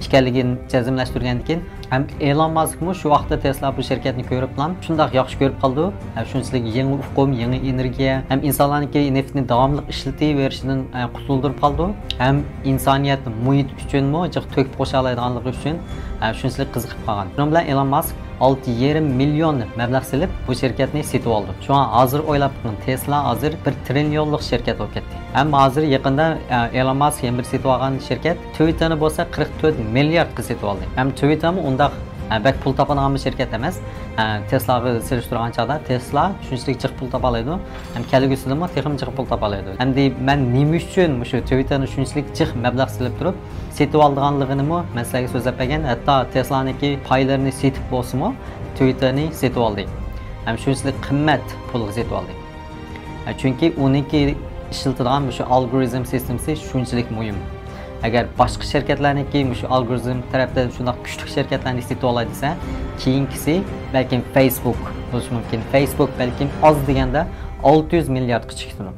ئىكەنلىكىنى جەزملەشتۈرگەندىن كېيىن، ھەم ئېلون ماسكمۇ شۇ ۋاقىتتا تېسلا بۇ شىركەتنى كۆرۈپلا شۇنداق ياخشى كۆرۈپ قالىدۇ. ھە، شۇنچىلىك يېڭى ئۇقۇم، يېڭى ئېنېرگىيە، ھەم ئىنسانلارنىڭكى نېفىتنى داۋاملىق ئىشلىتىۋېرىشىدىن، ئە، قۇتۇلدۇرۇپ قالىدۇ. ھەم ئىنسانىيەت مۇھىت ئۈچۈنمۇ جىق تۆھپە قوشالايدىغانلىقى ئۈچۈن، ئە، شۇنچىلىك قىزىقىپ قالغان. شۇنىڭ بىلەن ئېلون ماسك ئالتە يېرىم مىليون مەبلەغ سېلىپ، بۇ شىركەتنى سېتىۋالدى. شۇڭا ھازىر ئويلاپ بېقىڭ، تېسلا ھازىر بىر تىرىليونلۇق شىركەت بولۇپ كەتتى. ھەم ھازىر يېقىندا، ئە، ئېلون ماسك يەنە بىر سېتىۋالغان شىركەت تۋىتتېرنى بولسا قىرىق تۆت مىلياردقا سېتىۋالدى. ھەم تۋىتتېرمۇ ئۇنداق، ئە، بەك پۇل تاپىدىغان بىر شىركەت ئەمەس. ئە، تېسلاغا سېلىشتۇرغان چاغدا تېسلا شۇنچىلىك جىق پۇل تاپالايدۇ. ھەم كەلگۈسىدىمۇ تېخىمۇ جىق پۇل تاپالايدۇ. ئەمدى مەن نېمە ئۈچۈن مۇشۇ تۋىتتېرنى شۇنچىلىك جىق مەبلەغ سېلىپ تۇرۇپ، سېتىۋالىدىغانلىقىنىمۇ مەن سىلەرگە سۆزلەپ بەرگەن. ھەتتا تېسلانىڭكى پايلىرىنى سېتىپ بولسىمۇ، تۋىتتېرنى سېتىۋالدى. ھەم شۇنچىلىك قىممەت پۇلغا سېتىۋالدى. ھە، چۈنكى ئۇنىڭكى ئىشلىتىدىغان مۇشۇ ئالگورىزم سىستېمىسى شۇنچىلىك مۇھىم. ئەگەر باشقا شىركەتلەرنىڭكى مۇشۇ ئالگورىزم تەرەپتە شۇنداق كۈچلۈك شىركەتلەرنى سېتىۋالاي دېسە، كېيىنكىسى بەلكىم فېيسبۇك بولۇشى مۇمكىن. فېيسبۇك بەلكىم ئاز دېگەندە ئالتە يۈز مىلياردقا چىقىدۇ.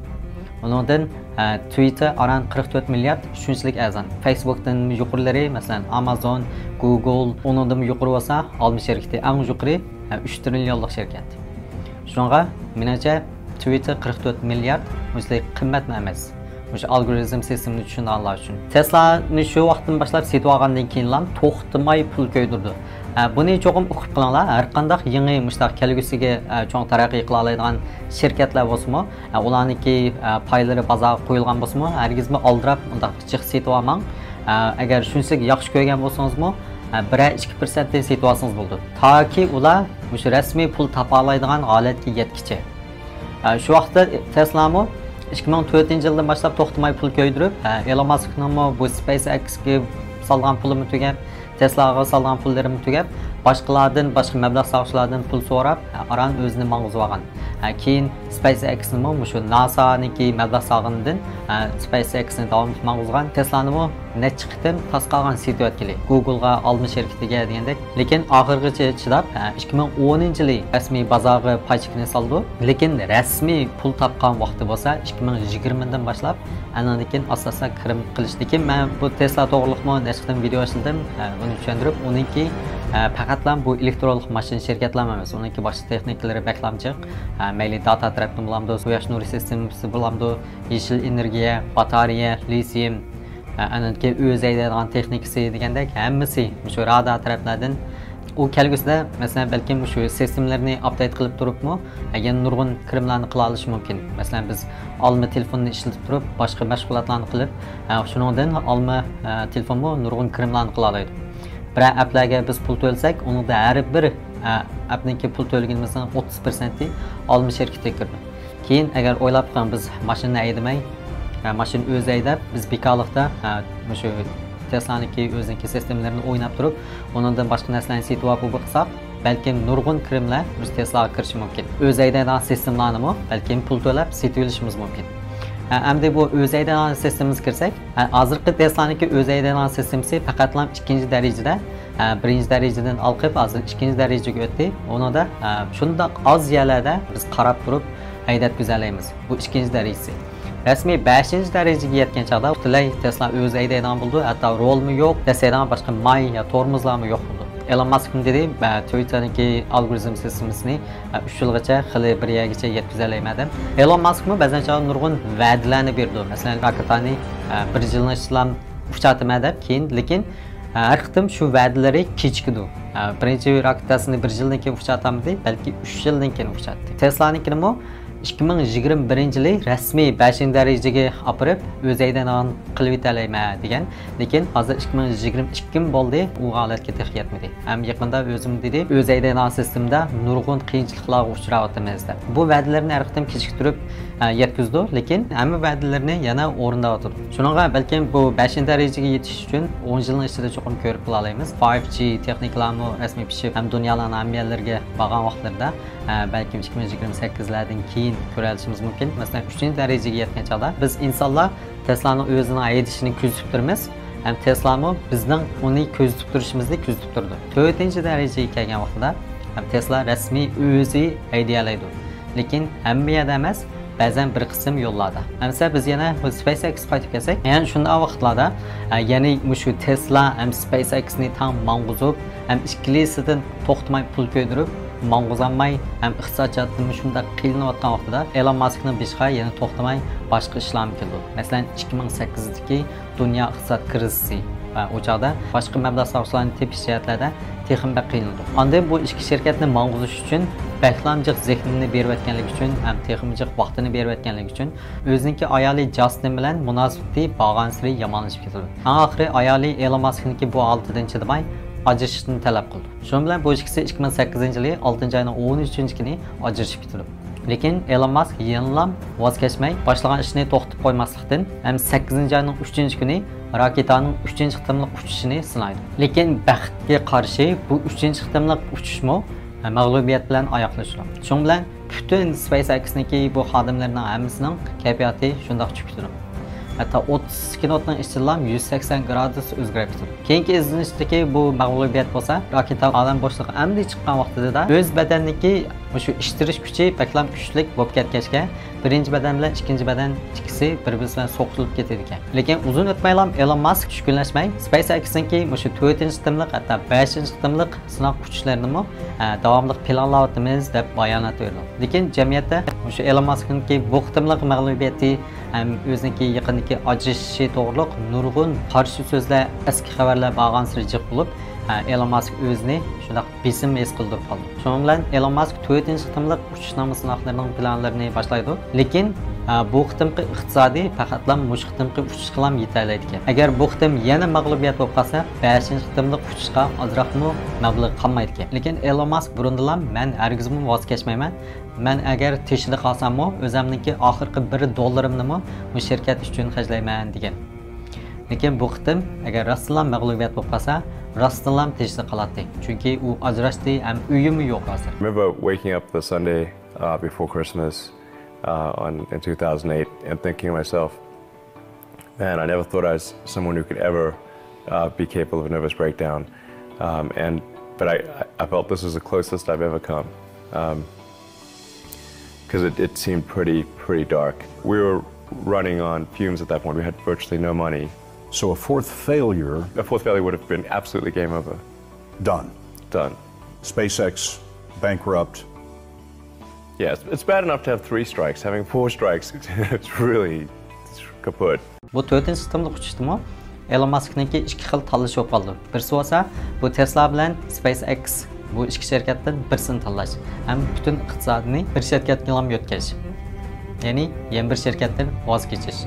ئۇنىڭدىن، ئە، تۋىتتېر ئاران قىرىق تۆت مىليارد، شۇنچىلىك ئەرزان. فېيسبۇكتىن يۇقىرىلىرى، مەسىلەن، ئامازون، گۇگل، ئۇنىڭدىنمۇ يۇقىرى بولسا، ئالما شىركىتى ئەڭ يۇقىرى، ئە، ئۈچ تىرىليونلۇق شىركەت. شۇنىڭغا مېنىڭچە تۋىتتېر قىرىق تۆت مىليارد مۇشۇنداق قىممەتمۇ ئەمەس. مۇشۇ ئالگورىزم سىستېمىنى چۈشىنىدىغانلار ئۈچۈن. تېسلانى شۇ ۋاقىتتىن باشلاپ سېتىۋالغاندىن كېيىنلا توختىماي پۇل كۆيدۈرىدۇ. ئە، بۇنى چوقۇم ئۇقۇپ قېلىڭلار. ھەر قانداق يېڭى مۇشۇنداق كەلگۈسىگە، ئە، چوڭ تەرەققىي قىلالايدىغان شىركەتلەر بولسىمۇ، ئە، ئۇلارنىڭكى، ئە، پايلىرى بازارغا قويۇلغان بولسىمۇ، ھەرگىزمۇ ئالدىراپ ئۇنداق جىق سېتىۋالماڭ. ئە، ئەگەر شۇنچىلىك ياخشى كۆرگەن بولسىڭىزمۇ، ئە، بىرەر ئىككى پىرسەنتتىن سېتىۋالسىڭىز بولىدۇ. تاكى ئۇلار مۇشۇ رەسمىي پۇل تاپالايدىغان ھالەتكە يەتكىچە. ئە، شۇ ۋاقىتتا تېسلامۇ ئىككى مىڭ تۆتىنچى يىلدىن باشلاپ توختىماي پۇل كۆيدۈرۈپ، ئە، ئېلون ماسكنىڭمۇ بۇ سپەيس ئېكسكە سالغان پۇلىمۇ تۈگەپ، تېسلاغا سالغان پۇللىرىمۇ تۈگەپ، باشقىلاردىن، باشقا مەبلەغ سالغۇچىلاردىن پۇل سوراپ، ئە، ئاران ئۆزىنى ماڭغۇزۇۋالغان. ئە، كېيىن سپەيس ئېكسنىمۇ مۇشۇ ناسانىڭكى مەبلەغ سالغىنىدىن، ئە، سپەيس ئېكسنى داۋاملىق ماڭغۇزغان. تېسلانىمۇ نەچچە قېتىم تاس قالغان سېتىۋەتكىلى، گۇگلغا، ئالما شىركىتىگە دېگەندەك. لېكىن ئاخىرغىچە چىداپ، ئىككى مىڭ ئونىنچى يىلى رەسمىي بازارغا پاي چېكىنى سالىدۇ. لېكىن رەسمىي پۇل تاپقان ۋاقتى بولسا ئىككى مىڭ يىگىرمىدىن باشلاپ، ئاندىن كېيىن ئاستا-ئاستا كىرىم قىلىش. لېكىن مەن بۇ تېسلا توغرىلىقمۇ نەچچە قېتىم ۋىدېئو ئىشلىدىم، ئۇنى چۈشەندۈرۈپ، ئۇنىڭكى، پەقەتلا بۇ ئېلېكترونلۇق ماشىنا شىركەتلەرمۇ ئەمەس، ئۇنىڭكى باشقا تېخنىكىلىرى بەكلا جىق. مەيلى داتا تەرەپتىن بولامدۇ، قۇياش نۇرى سىستېمىسى بولامدۇ، يېشىل ئېنېرگىيە، باتارېيە، لىتىيۇم، ئە، ئاندىن كېيىن ئۆزى ھەيدەيدىغان تېخنىكىسى دېگەندەك ھەممىسى مۇشۇ رادار تەرەپلەردىن. ئۇ كەلگۈسىدە، مەسىلەن، بەلكىم مۇشۇ سىستېمىلىرىنى ئاپدېيت قىلىپ تۇرۇپمۇ، ئە، يەنە نۇرغۇن كىرىملارنى قىلالىشى مۇمكىن. مەسىلەن، بىز ئالما تېلېفوننى ئىشلىتىپ تۇرۇپ، باشقا مەشغۇلاتلارنى قىلىپ، ئە، شۇنىڭدىن ئالما، ئە، تېلېفونمۇ نۇرغۇن كىرىملارنى قىلالايدۇ. بىرەر ئەپلەرگە بىز پۇل تۆلىسەك، ئۇنىڭدا ھەر بىر، ئە، ئەپنىڭكى پۇل تۆلىگىنىمىزنىڭ ئوتتۇز پىرسەنتى ئالما شىركىتىگە كىرىدۇ. كېيىن ئەگەر ئويلاپ بېقىڭ، بىز ماشىنىنى ھەيدىمەي، ھە، ماشىنىنى ئۆزى ھەيدەپ، بىز بىكارلىقتا، ھە، مۇشۇ تېسلانىڭكى ئۆزىنىڭكى سىستېمىلىرىنى ئويناپ تۇرۇپ، ئۇنىڭدىن باشقا نەرسىلەرنى سېتىۋاپ بېقساق، بەلكىم نۇرغۇن كىرىملەر مۇشۇ تېسلاغا كىرىشى مۇمكىن. ئۆزى ھەيدەيدىغان سىستېمىلارنىمۇ بەلكىم پۇل تۆلەپ سېتىۋېلىشىمىز مۇمكىن. ھە، ئەمدى بۇ ئۆزى ھەيدەيدىغان سىستېمىمىزغا كىرسەك، ھە، ھازىرقى تېسلانىڭكى ئۆزى ھەيدەيدىغان سىستېمىسى پەقەتلا ئىككىنچى دەرىجىدە ئە، بىرىنچى دەرىجىدىن ئالقىپ، ھازىر ئىككىنچى دەرىجىگە ئۆتتى. ئۇنىڭدا، ئە، شۇنداق ئاز يەرلەردە بىز قاراپ تۇرۇپ ھەيدەتكۈزەلەيمىز. بۇ ئىككىنچى دەرىجىسى. رەسمىي بەشىنچى دەرىجىگە يەتكەن چاغدا پۈتۈنلەي تېسلا ئۆزى ھەيدەيدىغان بولىدۇ، ھەتتا رولمۇ يوق، دەسسەيدىغان باشقا ماي يا تورمۇزلارمۇ يوق بولىدۇ. ئېلون ماسكمۇ دېدى، ئە، تويوتانىڭكى ئالگورىزم سىستېمىسىنى، ئە، ئۈچ يىلغىچە خېلى بىر يەرگىچە يەتكۈزەلەيمەن دەپ. ئېلون ماسكمۇ بەزەن چاغدا نۇرغۇن ۋەدىلەرنى بېرىدۇ. مەسىلەن، راكېتانى، ئە، بىر يىلنىڭ ئىچىدىلا ئۇچاتىمەن دەپ، كېيىن، لېكىن، ئە، ھەر قېتىم شۇ ۋەدىلىرى كېچىكىدۇ. ئە، بىرىنچى راكېتاسىنى بىر يىلدىن كېيىن ئۇچاتامىدى، بەلكى ئۈچ يىلدىن كېيىن ئۇچاتتى. تېسلانىڭكىنىمۇ ئىككى مىڭ يىگىرمە بىرىنچى يىلى رەسمىي بەشىنچى دەرىجىگە ئاپىرىپ، ئۆزى ھەيدەيدىغان قىلىۋېتەلەيمەن دېگەن. لېكىن ھازىر ئىككى مىڭ يىگىرمە ئىككىمۇ بولدى، ئۇ ھالەتكە تېخى يەتمىدى. ھەم يېقىندا ئۆزىمۇ دېدى، ئۆزى ھەيدەيدىغان سىستېمىدا نۇرغۇن قىيىنچىلىقلارغا ئۇچراۋاتىمىز دەپ. بۇ ۋەدىلىرىنى ھەر قېتىم كېچىكتۈرۈپ، ئە، يەتكۈزىدۇ، لېكىن ھەممە ۋەدىلىرىنى يەنە ئورۇنداۋاتىدۇ. شۇنىڭغا بەلكىم بۇ بەشىنچى دەرىجىگە يېتىش ئۈچۈن ئون يىلنىڭ ئىچىدە چوقۇم كۆرۈپ بولالايمىز. فايف جى تېخنىكىلارمۇ رەسمىي پىشىپ، ھەم دۇنيانىڭ ھەممە يەرلىرىگە بارغان ۋاقىتلىرىدا، ئە، بەلكىم ئىككى مىڭ يىگىرمە سەككىزلەردىن كېيىن كۆرۈۋېلىشىمىز مۇمكىن. مەسىلەن، ئۈچىنچى دەرىجىگە يەتكەن چاغدا بىز ئىنسانلار تېسلانىڭ ئۆزىنىڭ ھەيدىشىنى كۆزىتىپ تۇرىمىز، ھەم تېسلامۇ بىزنىڭ ئۇنى كۆزىتىپ تۇرۇشىمىزنى كۆزىتىپ تۇرىدۇ. تۆتىنچى دەرىجىگە كەلگەن ۋاقتىدا، ھەم تېسلا رەسمىي ئۆزى ھەيدىيەلەيدۇ. لېكىن ھەممە يەردە ئەمەس، بەزەن بىر قىسىم يوللاردا. ئەمسە بىز يەنە بۇ SpaceX قايتىپ كەلسەك، يەنە شۇنداق ۋاقىتلاردا، ئە، يەنى مۇشۇ تېسلا ھەم SpaceXنى تەڭ ماڭغۇزۇپ، ھەم ئىككىلىسىدىن توختىماي پۇل كۆيدۈرۈپ، ماڭغۇزالماي ھەم ئىقتىساد جەھەتتىنمۇ شۇنداق قىينىلىۋاتقان ۋاقتىدا، ئېلون ماسكنىڭ بېشىغا يەنە توختىماي باشقا ئىشلارمۇ كېلىدۇ. مەسىلەن، ئىككى مىڭ سەككىزدىكى دۇنيا ئىقتىساد كىرىزىسى ۋە ئۇ چاغدا باشقا مەبلەغ سالغۇچىلارنى تېپىش جەھەتلەردە تېخىمۇ بەك قىينىلىدۇ. ئاندىن بۇ ئىككى شىركەتنى ماڭغۇزۇش ئۈچۈن بەكلام جىق زېھنىنى بېرىۋەتكەنلىكى ئۈچۈن ھەم تېخىمۇ جىق ۋاقتىنى بېرىۋەتكەنلىكى ئۈچۈن ئۆزىنىڭكى ئايالى جاستىن بىلەن مۇناسىۋىتى بارغانسېرى يامانلىشىپ كېتىدۇ. ئەڭ ئاخىرى ئايالى ئېلون ماسكنىڭكى بۇ ھالىتىدىن چىدىماي ئاجرىشىشنى تەلەپ قىلىدۇ. شۇنىڭ بىلەن بۇ ئىككىسى ئىككى مىڭ سەككىزىنچى يىلى ئالتىنچى ئاينىڭ ئون ئۈچىنچى كۈنى ئاجرىشىپ كېتىدۇ. لېكىن ئېلون ماسك يەنىلا ۋاز كەچمەي، باشلىغان ئىشىنى توختىتىپ قويماسلىقتىن ھەم سەككىزىنچى ئاينىڭ ئۈچىنچى كۈنى راكېتانىڭ ئۈچىنچى قېتىملىق ئۇچۇشىنى سىنايدۇ. لېكىن بەختكە قارشى بۇ ئۈچىنچى قېتىملىق ئۇچۇشمۇ مەغلۇبىيەت بىلەن ئاياغلىشىدۇ. شۇنىڭ بىلەن پۈتۈن SpaceXنىڭكى بۇ خادىملىرىنىڭ ھەممىسىنىڭ كەيپىياتى شۇنداق چۈشۈپ كېتىدۇ. ھەتتا ئوتتۇز سېكۇنتنىڭ ئىچىدىلا يۈز سەكسەن گرادۇس ئۆزگىرىپ كېتىدۇ. كېيىنكى ئىزدىنىشتىكى بۇ مەغلۇبىيەت بولسا، راكېتا ئالەم بوشلۇقىغا ئەمدى چىققان ۋاقتىدا ئۆز بەدەنىدىكى مۇشۇ ئىتتىرىش كۈچى بەكلا كۈچلۈك بولۇپ كەتكەچكە، بىرىنچى بەدەن بىلەن ئىككىنچى بەدەن ئىككىسى بىر-بىرسى بىلەن سوقۇشۇپ كېتىدىكەن. لېكىن ئۇزۇن ئۆتمەيلا ئېلون ماسك چۈشكۈنلەشمەي، SpaceXنىڭكى مۇشۇ تۆتىنچى قېتىملىق، ھەتتا بەشىنچى قېتىملىق سىناق ئۇچۇشلىرىنىمۇ، ئە، داۋاملىق پىلانلاۋاتىمىز دەپ بايانات بېرىدۇ. لېكىن جەمئىيەتتە مۇشۇ ئېلون ماسكنىڭكى بۇ قېتىملىق مەغلۇبىيىتى ھەم ئۆزىنىڭكى يېقىندىكى ئاجرىشىشى توغرۇلۇق نۇرغۇن قارشى سۆزلەر، ئەسكى خەۋەرلەر بارغانسېرى جىق بولۇپ، ئە، ئېلون ماسك ئۆزىنى شۇنداق بېسىم ھېس قىلدۇرۇپ قالدى. شۇنىڭ بىلەن ئېلون ماسك تۆتىنچى قېتىملىق ئۇچۇشنامە سىناقلىرىنىڭ پىلانلىرىنى باشلايدۇ. لېكىن، ئە، بۇ قېتىمقى ئىقتىسادى پەقەتلا مۇشۇ قېتىمقى ئۇچۇشقىلا يېتەلەيدىكەن. ئەگەر بۇ قېتىم يەنە مەغلۇبىيەت بولۇپ قالسا، بەشىنچى قېتىملىق ئۇچۇشقا ئازراقمۇ مەبلىغ قالمايدىكەن. لېكىن ئېلون ماسك بۇرۇندىنلا، مەن ھەرگىزمۇ ۋاز كەچمەيمەن. مەن ئەگەر تېشىدا قالساممۇ، ئۆزۈمنىڭكى ئاخىرقى بىر دوللىرىمنىمۇ بۇ شىركەت ئۈچۈن خەجلەيمەن، دېگەن. لېكىن بۇ قېتىم ئەگەر راستتىنلا مەغلۇبىيەت بولۇپ قالسا، راستتىنلا تېشىدا قالاتتى. چۈنكى ئۇ ئاجراشتى ھەم ئۆيىمۇ يوق ھازىر. I remember waking up the Sunday, uh, before Christmas, uh, on, in two thousand eight and thinking to myself, "Man, I never thought I was someone who could ever, uh, be capable of a nervous breakdown." Um, and, but I, I felt this is the closest I've ever come. Um, 'cause it, it seemed pretty, pretty dark. We were running on fumes at that point. We had virtually no money. So a fourth failure. A fourth failure would have been absolutely game over. Done. Done. SpaceX bankrupt. Yeah, it's, it's bad enough to have three strikes. Having four strikes, it's really, it's kaput. بۇ تۆتىنچى قېتىملىق ئۇچۇشتىمۇ ئېلون ماسكنىڭكى ئىككى خىل تاللىشى بولۇپ قالىدۇ. بىرسى بولسا بۇ تېسلا بىلەن SpaceX، بۇ ئىككى شىركەتتىن بىرسىنى تاللاش ھەم پۈتۈن ئىقتىسادنى بىر شىركەتكىلا يۆتكەش، يەنى يەنە بىر شىركەتتىن ۋاز كېچىش.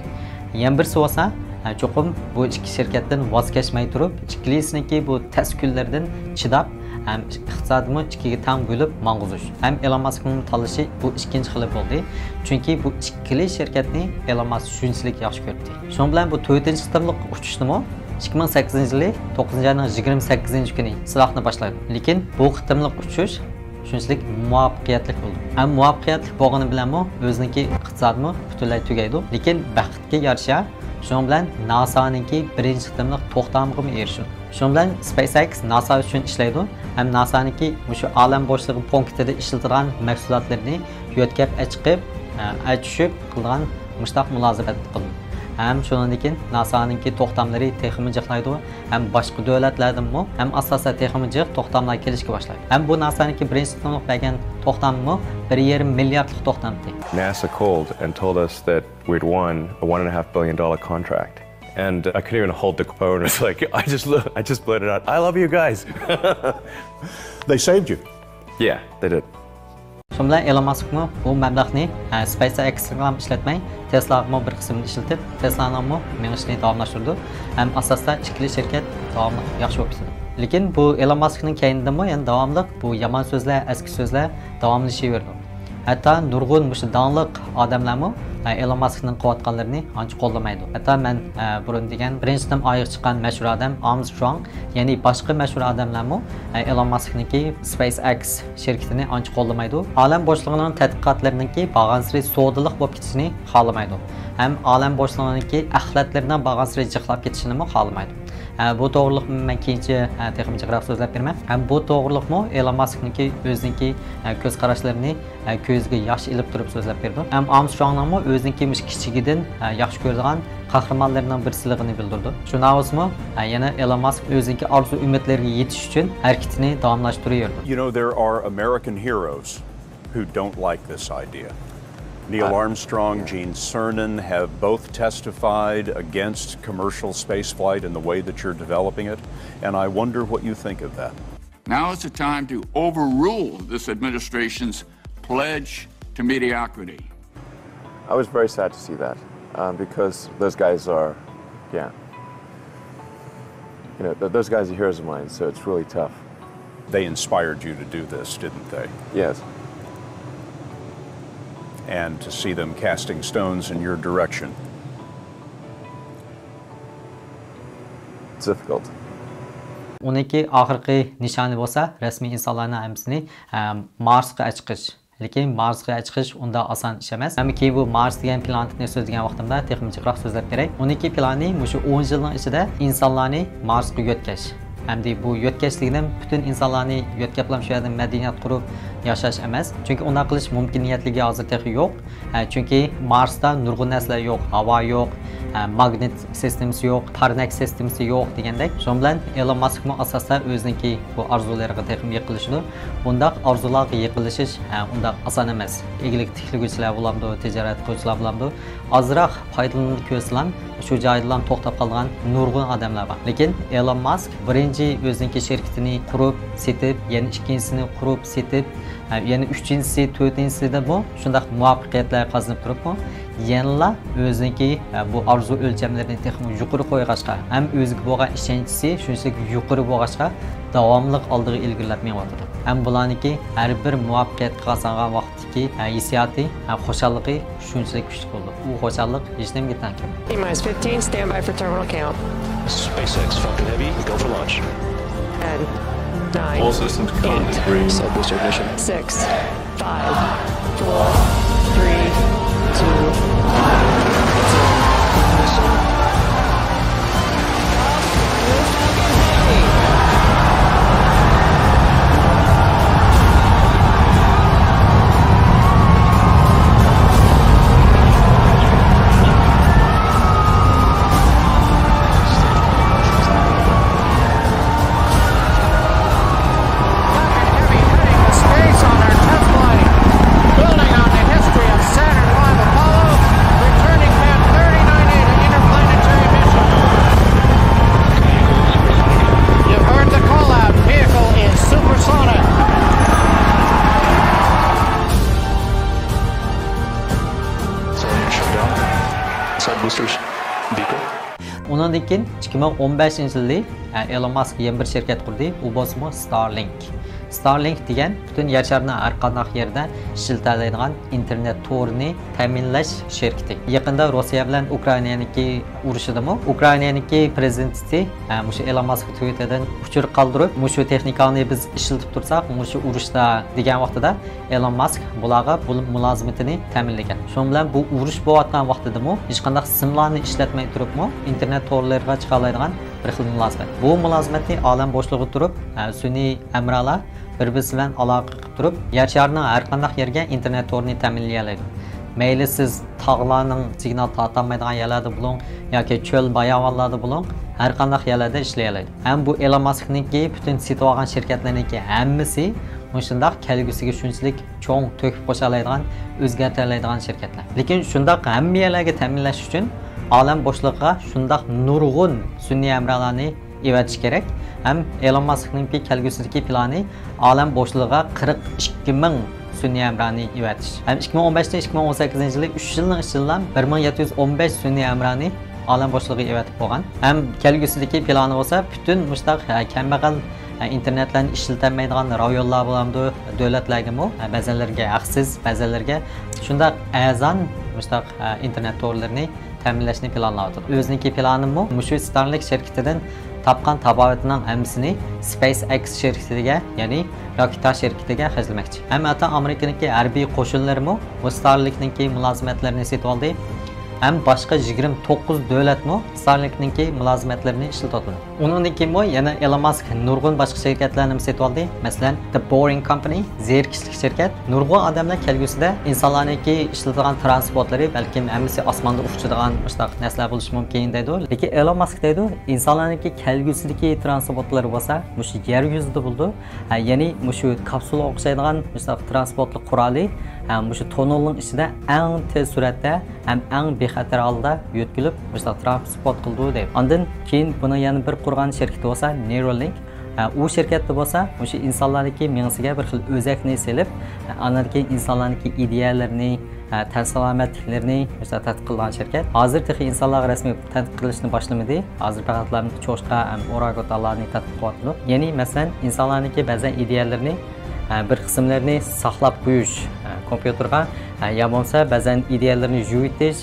يەنە بىرسى بولسا، ھە، چوقۇم بۇ ئىككى شىركەتتىن ۋاز كەچمەي تۇرۇپ، ئىككىلىسىنىڭكى بۇ تەس كۈنلىرىدىن چىداپ، ھەم ئىقتىسادنىمۇ ئىككىگە تەڭ بۆلۈپ ماڭغۇزۇش. ھەم ئېلون ماسكنىڭ تاللىشى بۇ ئىككىنچى خىلى بولدى. چۈنكى بۇ ئىككىلى شىركەتنى ئېلون ماسك شۇنچىلىك ياخشى كۆردى. شۇنىڭ بىلەن بۇ تۆتىنچى قېتىملىق ئۇچۇشنىمۇ ئىككى مىڭ سەككىزىنچى يىلى توققۇزىنچى ئاينىڭ يىگىرمە سەككىزىنچى كۈنى سىناقنى باشلايدۇ. لېكىن بۇ قېتىملىق ئۇچۇش شۇنچىلىك مۇۋەپپەقىيەتلىك بولدى. ھەم مۇۋەپپەقىيەتلىك بولغىنى بىلەنمۇ ئۆزىنىڭكى ئىقتىسادىمۇ پۈتۈنلەي تۈگەيدۇ. لېكىن بەختكە يارىشا، شۇنىڭ بىلەن ناسانىڭكى بىرىنچى قېتىملىق توختامىغىمۇ ئېرىشىدۇ. شۇنىڭ بىلەن SpaceX ناسا ئۈچۈن ئىشلەيدۇ ھەم ناسانىڭكى مۇشۇ ئالەم بوشلۇقى پونكىتىدا ئىشلىتىدىغان مەھسۇلاتلىرىنى يۆتكەپ ئەچىقىپ، ئە، ئەچۈشۈپ قىلىدىغان مۇشتاق مۇلازىمەت قىلىدۇ. ھەم شۇنىڭدىن كېيىن ناسانىڭكى توختاملىرى تېخىمۇ جىقلايدۇ ھەم باشقا دۆلەتلەردىنمۇ، ھەم ئاساسەن تېخىمۇ جىق توختاملار كېلىشكە باشلايدۇ. ھەم بۇ ناسانىڭكى بىرىنچى قېتىملىق بەرگەن توختامىمۇ بىر يېرىم مىلياردلىق توختامتى. NASA called and told us that we'd won a one and a half billion dollar contract. And I couldn't even hold the phone. It's like, I just lo-, I just blurted out, "I love you guys." They saved you. Yeah, they did. شۇ بىلەن ئېلون ماسكمۇ بۇ مەبلەغنى، ئە، SpaceX-قىلا ئىشلەتمەي، تېسلاغىمۇ بىر قىسمىنى ئىشلىتىپ، تېسلانىڭمۇ مېڭىشىنى داۋاملاشتۇرىدۇ. ھەم ئاساستا ئىككىلا شىركەت داۋاملىق ياخشى بولۇپ كېتىدۇ. لېكىن بۇ ئېلون ماسكنىڭ كەينىدىمۇ يەنە داۋاملىق بۇ يامان سۆزلەر، ئەسكى سۆزلەر داۋاملىشىۋېرىدۇ. ھەتتا نۇرغۇن مۇشۇ داڭلىق ئادەملەرمۇ، ئە، ئېلون ماسكنىڭ قىلىۋاتقانلىرىنى ئانچە قوللىمايدۇ. ھەتتا مەن، ئە، بۇرۇن دېگەن بىرىنچى قېتىم ئايغا چىققان مەشھۇر ئادەم ئارمسترونگ، يەنى باشقا مەشھۇر ئادەملەرمۇ، ئە، ئېلون ماسكنىڭكى SpaceX شىركىتىنى ئانچە قوللىمايدۇ. ئالەم بوشلۇقىنىڭ تەتقىقاتلىرىنىڭكى بارغانسېرى سودىلىق بولۇپ كېتىشىنى خالىمايدۇ. ھەم ئالەم بوشلۇقىنىڭكى ئەخلەتلىرىنىڭ بارغانسېرى جىقلاپ كېتىشىنىمۇ خالىمايدۇ. ئە، بۇ توغرۇلۇق مەن كېيىنچە، ئە، تېخىمۇ جىقراق سۆزلەپ بېرىمەن. ھەم بۇ توغرۇلۇقمۇ ئېلون ماسكنىڭكى ئۆزىنىڭكى، ئە، كۆز قاراشلىرىنى، ئە، كۆزىگە ياش ئېلىپ تۇرۇپ سۆزلەپ بېرىدۇ. ھەم ئارمسترونگنىڭمۇ ئۆزىنىڭكى مۇشۇ كىچىكىدىن، ئە، ياخشى كۆرىدىغان قەھرىمانلىرىنىڭ بىرسىلىكىنى بىلدۈرىدۇ. شۇنداق بولسىمۇ، ئە، يەنە ئېلون ماسك ئۆزىنىڭكى ئارزۇ ئۈمىدلىرىگە يېتىش ئۈچۈن ھەرىكىتىنى داۋاملاشتۇرۇۋېرىدۇ. You know, there are American heroes who don't like this idea. Neil Armstrong, Gene Cernan have both testified against commercial spaceflight in the way that you're developing it, and I wonder what you think of that. Now is the time to overrule this administration's pledge to mediocrity. I was very sad to see that, um, because those guys are, yeah. You know, th-, those guys are heroes of mine, so it's really tough. They inspired you to do this, didn't they? Yes. And to see them casting stones in your direction. It's difficult. ئۇنىڭكى ئاخىرقى نىشانى بولسا رەسمىي ئىنسانلارنىڭ ھەممىسىنى، ئە، مارسقا ئەچىقىش. لېكىن مارسقا چىقىش ئۇنداق ئاسان ئىش ئەمەس. ھەم كېيىن بۇ مارس دېگەن پلانېتنى سۆزلىگەن ۋاقتىمدا تېخىمۇ جىقراق سۆزلەپ بېرەي. ئۇنىڭكى پىلانى مۇشۇ ئون يىلنىڭ ئىچىدە ئىنسانلارنى مارسقا يۆتكەش. ئەمدى بۇ يۆتكەش دېگىنىم پۈتۈن ئىنسانلارنى يۆتكەپلا شۇ يەردە مەدەنىيەت قۇرۇپ ياشاش ئەمەس. چۈنكى ئۇنداق قىلىش مۇمكىنىيەتلىكى ھازىر تېخى يوق. ھە، چۈنكى مارستا نۇرغۇن نەرسىلەر يوق، ھاۋا يوق، ھە، ماگنىت سىستېمىسى يوق، پارنەك سىستېمىسى يوق دېگەندەك. شۇنىڭ بىلەن ئېلون ماسكمۇ ئاساستا ئۆزىنىڭكى بۇ ئارزۇلىرىغا تېخىمۇ يېقىنلىشىدۇ. بۇنداق ئارزۇلارغا يېقىنلىشىش، ھە، ئۇنداق ئاسان ئەمەس. ئىگىلىك تىكلىگۈچىلەر بولامدۇ، تىجارەت قىلغۇچىلار بولامدۇ، ئازراق پايدىلىنىپ كۆرسىلا، شۇ جايدىلا توختاپ قالىدىغان نۇرغۇن ئادەملەر بار. لېكىن ئېلون ماسك بىرىنچى ئۆزىنىڭكى شىركىتىنى قۇرۇپ، سېتىپ، يەنە ئىككىنچىسىنى قۇرۇپ، سېتىپ، ھە، يەنە ئۈچىنچىسى، تۆتىنچىسىدىمۇ شۇنداق مۇۋەپپەقىيەتلەر قازىنىپ تۇرۇپمۇ، يەنىلا ئۆزىنىڭكى، ھە، بۇ ئارزۇ ئۆلچەملىرىنى تېخىمۇ يۇقىرى قويغاچقا، ھەم ئۆزىگە بولغان ئىشەنچىسى شۇنچىلىك يۇقىرى بولغاچقا، داۋاملىق ئالدىغا ئىلگىرىلەپ مېڭىۋاتىدۇ. ھەم بۇلارنىڭكى ھەر بىر مۇۋەپپەقىيەت قازانغان ۋاقىتتىكى، ھە، ھېسسىياتى، ھە، خۇشاللىقى شۇنچىلىك كۈچلۈك بولىدۇ. ئۇ خۇشاللىق ھېچنېمىگە تەڭ كەلمەيدۇ. T-minus fifteen, stand by for terminal count. SpaceX Falcon Heavy, go for launch. Ten, nine, All systems go. Eight, green. Sub booster ignition. Six, five, four, three, two, one, zero. Blue Falcon Heavy. Falcon Heavy heading to space on their test flight. Building on the history of Saturn five Apollo, returning Mach thirty-nine A to interplanetary mission. You heard the call out. Vehicle is supersonic. Side boosters, beacon. ئۇنىڭدىن كېيىن ئىككى مىڭ ئون بەشىنچى يىلى ئە، ئېلون ماسك يەنە بىر شىركەت قۇردى، ئۇ بولسىمۇ ستارلىنك. ستارلىنك دېگەن پۈتۈن يەر شارىنىڭ ھەر قانداق يېرىدە ئىشلىتەلەيدىغان ئىنتېرنېت تورىنى تەمىنلەش شىركىتى. يېقىندا روسىيە بىلەن ئۇكرائىنانىڭكى ئۇرۇشىدىمۇ ئۇكرائىنانىڭكى پرېزىدېنتى، ئە، مۇشۇ ئېلون ماسك تىۋىتتېردىن ئۇچۇر قالدۇرۇپ، مۇشۇ تېخنىكانى بىز ئىشلىتىپ تۇرساق، مۇشۇ ئۇرۇشتا دېگەن ۋاقتىدا ئېلون ماسك بۇلارغا بۇ مۇلازىمىتىنى تەمىنلىگەن. شۇنىڭ بىلەن بۇ ئۇرۇش بولۇۋاتقان ۋاقتىدىمۇ ھېچقانداق سىملارنى ئىشلەتمەي تۇرۇپمۇ ئىنتېرنېت تورلىرىغا چىقالايدىغان بىر خىل مۇلازىمەت. بۇ مۇلازىمەتنى ئالەم بوشلۇقىدا تۇرۇپ، ئە، سۈنئىي ھەمراھلار بىر-بىرسى بىلەن ئالاقە قىلىپ تۇرۇپ، يەر شارىنىڭ ھەر قانداق يېرىگە ئىنتېرنېت تورىنى تەمىنلىيەلەيدۇ. مەيلى سىز تاغلارنىڭ سىگنال تارتالمايدىغان يەرلەردە بولۇڭ ياكى چۆل باياۋانلاردا بولۇڭ، ھەر قانداق يەرلەردە ئىشلىيەلەيدۇ. ھەم بۇ ئېلون ماسكنىڭكى پۈتۈن سېتىۋالغان شىركەتلىرىنىڭكى ھەممىسى مۇشۇنداق كەلگۈسىگە شۇنچىلىك چوڭ تۆھپە قوشالايدىغان، ئۆزگەرتەلەيدىغان شىركەتلەر. لېكىن شۇنداق ھەممە يەرلەرگە تەمىنلەش ئۈچۈن ئالەم بوشلۇقىغا شۇنداق نۇرغۇن سۈنئىي ھەمراھلارنى ئېۋەتىش كېرەك. ھەم ئېلون ماسكنىڭكى كەلگۈسىدىكى پىلانى ئالەم بوشلۇقىغا قىرىق ئىككى مىڭ سۈنئىي ھەمراھنى ئېۋەتىش. ھەم ئىككى مىڭ ئون بەشتىن ئىككى مىڭ ئون سەككىزىنچى يىلى ئۈچ يىلنىڭ ئىچىدىلا بىر مىڭ يەتتە يۈز ئون بەش سۈنئىي ھەمراھنى ئالەم بوشلۇقىغا ئېۋەتىپ بولغان. ھەم كەلگۈسىدىكى پىلانى بولسا پۈتۈن مۇشۇنداق، ھە، كەمبەغەل، ھە، ئىنتېرنېتلارنى ئىشلىتەلمەيدىغان رايونلار بولامدۇ، دۆلەتلەرگىمۇ، ھە، بەزەنلىرىگە ھەقسىز، بەزەنلىرىگە شۇنداق ئەرزان مۇشۇنداق، ھە، ئىنتېرنېت تورلىرىنى تەمىنلەشنى پىلانلاۋاتىدۇ. ئۆزىنىڭكى پىلانىمۇ مۇشۇ ستارلىنك شىركىتىدىن تاپقان تاپاۋىتىنىڭ ھەممىسىنى سپەيس ئېكس شىركىتىگە، يەنى راكېتا شىركىتىگە خەجلىمەكچى. ھەم ھەتتا ئامېرىكىنىڭكى ھەربىي قوشۇنلىرىمۇ بۇ ستارلىنكنىڭكى مۇلازىمەتلىرىنى سېتىۋالدى. ھەم باشقا يىگىرمە توققۇز دۆلەتمۇ ستارلىنكنىڭكى مۇلازىمەتلىرىنى ئىشلىتىۋاتىدۇ. ئۇنىڭدىن كېيىنمۇ يەنە ئېلون ماسك نۇرغۇن باشقا شىركەتلەرنىمۇ سېتىۋالدى. مەسىلەن، The Boring Company، زېرىكىشلىك شىركەت. نۇرغۇن ئادەملەر كەلگۈسىدە ئىنسانلارنىڭكى ئىشلىتىدىغان ترانسپورتلىرى بەلكىم ھەممىسى ئاسماندا ئۇچىدىغان مۇشۇنداق نەرسىلەر بولۇشى مۇمكىن دەيدۇ. لېكىن ئېلون ماسك دەيدۇ، ئىنسانلارنىڭكى كەلگۈسىدىكى ترانسپورتلىرى بولسا مۇشۇ يەر يۈزىدە بولىدۇ. ھە، يەنى مۇشۇ كاپسۇلا ئوخشايدىغان مۇشۇنداق ترانسپورتلۇق قورالى، ھە، مۇشۇ توننېلنىڭ ئىچىدە ئەڭ تېز سۈرئەتتە ھەم ئەڭ بىخەتەر ھالدا يۆتكىلىپ، مۇشۇنداق ترانسپورت قىلىدۇ دەيدۇ. ئاندىن كېيىن بۇنىڭ يەنە بىر قۇرغان شىركىتى بولسا نېرالىنك. ھە، ئۇ شىركەتتە بولسا مۇشۇ ئىنسانلارنىڭكى مېڭىسىگە بىر خىل ئۆزەكنى سېلىپ، ھە، ئاندىن كېيىن ئىنسانلارنىڭكى ئىدىيەلىرىنى، ھە، تەن سالامەتلىكلىرىنى مۇشۇنداق تەتقىق قىلغان شىركەت. ھازىر تېخى ئىنسانلارغا رەسمىي تەتقىق قىلىشنى باشلىمىدى. ھازىر پەقەتلا چوشقا ھەم ئوراگوتالارنى تەتقىق قىلىۋاتىدۇ. يەنى، مەسىلەن، ئىنسانلارنىڭكى بەزەن ئىدىيەلىرىنى، ھە، بىر قىسىملىرىنى ساقلاپ قويۇش، ھە، كومپيۇتېرغا، ھە، يا بولمىسا بەزەن ئىدىيەلىرىنى يۇيۇۋېتىش،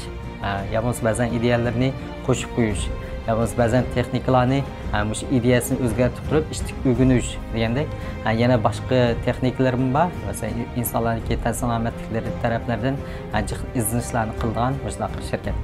ھە، يا بولمىسا بەزەن ئىدىيەلىرىنى قوشۇپ قويۇش، يا بولمىسا بەزەن تېخنىكىلارنى، ھە، مۇشۇ ئىدىيەسىنى ئۆزگەرتىپ تۇرۇپ ئىشتىك ئۆگىنىش دېگەندەك، ھە، يەنە باشقا تېخنىكىلىرىمۇ بار. مەسىلەن، ئىنسانلارنىڭكى تەن سالامەتلىكلىرى تەرەپلەردىن، ھە، جىق ئىزدىنىشلارنى قىلىدىغان مۇشۇنداق شىركەت.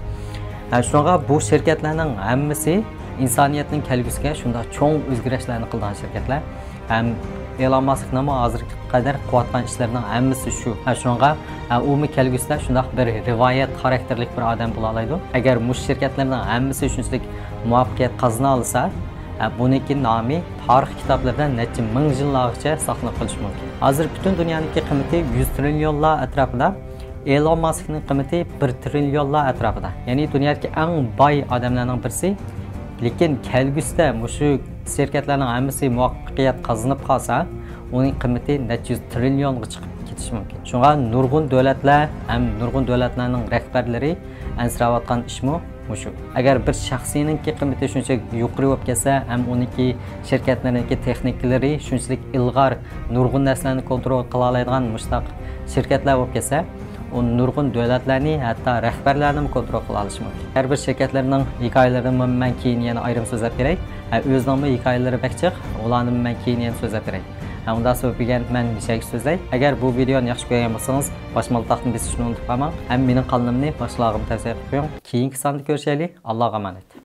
ھە، شۇڭا بۇ شىركەتلەرنىڭ ھەممىسى ئىنسانىيەتنىڭ كەلگۈسىگە شۇنداق چوڭ ئۆزگىرىشلەرنى قىلىدىغان شىركەتلەر. ھەم ئېلون ماسكنىڭمۇ ھازىرقى قەدەر قىلىۋاتقان ئىشلىرىنىڭ ھەممىسى شۇ. ھە، شۇنىڭغا، ھە، ئۇمۇ كەلگۈسىدە شۇنداق بىر رىۋايەت خاراكتېرلىك بىر ئادەم بولالايدۇ. ئەگەر مۇشۇ شىركەتلەرنىڭ ھەممىسى شۇنچىلىك مۇۋەپپەقىيەت قازىنالىسا، ھە، بۇنىڭكى نامى تارىخ كىتابلىرىدا نەچچە مىڭ يىللارغىچە ساقلىنىپ قېلىشى مۇمكىن. ھازىر پۈتۈن دۇنيانىڭكى قىممىتى يۈز ترىليونلار ئەتراپىدا، ئېلون ماسكنىڭ قىممىتى بىر ترىليونلار ئەتراپىدا. يەنى دۇنيادىكى ئەڭ باي ئادەملەرنىڭ بىرسى. لېكىن كەلگۈسىدە مۇشۇ شىركەتلەرنىڭ ھەممىسى مۇۋەپپەقىيەت قازىنىپ قالسا، ئۇنىڭ قىممىتى نەچچە يۈز ترىليونغا چىقىپ كېتىشى مۇمكىن. شۇڭا نۇرغۇن دۆلەتلەر ھەم نۇرغۇن دۆلەتلەرنىڭ رەھبەرلىرى ئەنسىرەۋاتقان ئىشمۇ مۇشۇ. ئەگەر بىر شەخسنىڭكى قىممىتى شۇنچە يۇقىرى بولۇپ كەتسە، ھەم ئۇنىڭكى شىركەتلىرىنىڭكى تېخنىكىلىرى شۇنچىلىك ئىلغار، نۇرغۇن نەرسىلەرنى كونترول قىلالايدىغان مۇشۇنداق شىركەتلەر بولۇپ كەتسە، ئۇ نۇرغۇن دۆلەتلەرنى، ھەتتا رەھبەرلەرنىمۇ كونترول قىلالىشى مۇمكىن. ھەر بىر شىركەتلەرنىڭ ھېكايىلىرىدىن مەن كېيىن يەنە ئايرىم سۆزلەپ بېرەي. ھە، ئۆزىنىڭمۇ ھېكايىلىرى بەك جىق، ئۇلارنىمۇ مەن كېيىن يەنە سۆزلەپ بېرەي. ھە، ئۇنداق سۆز بولغان مەن مۇشۇ يەرگە سۆزلەي. ئەگەر بۇ ۋىدېونى ياخشى كۆرگەن بولسىڭىز، باشمالتاقنى بېسىشنى ئۇنتۇپ قالماڭ. ھەم مېنىڭ قانىلىمنى باشقىلارغىمۇ تەۋسىيە قىلىپ قويۇڭ. كېيىنكى ساندا كۆرۈشەيلى. ئاللاغا ئامانەت.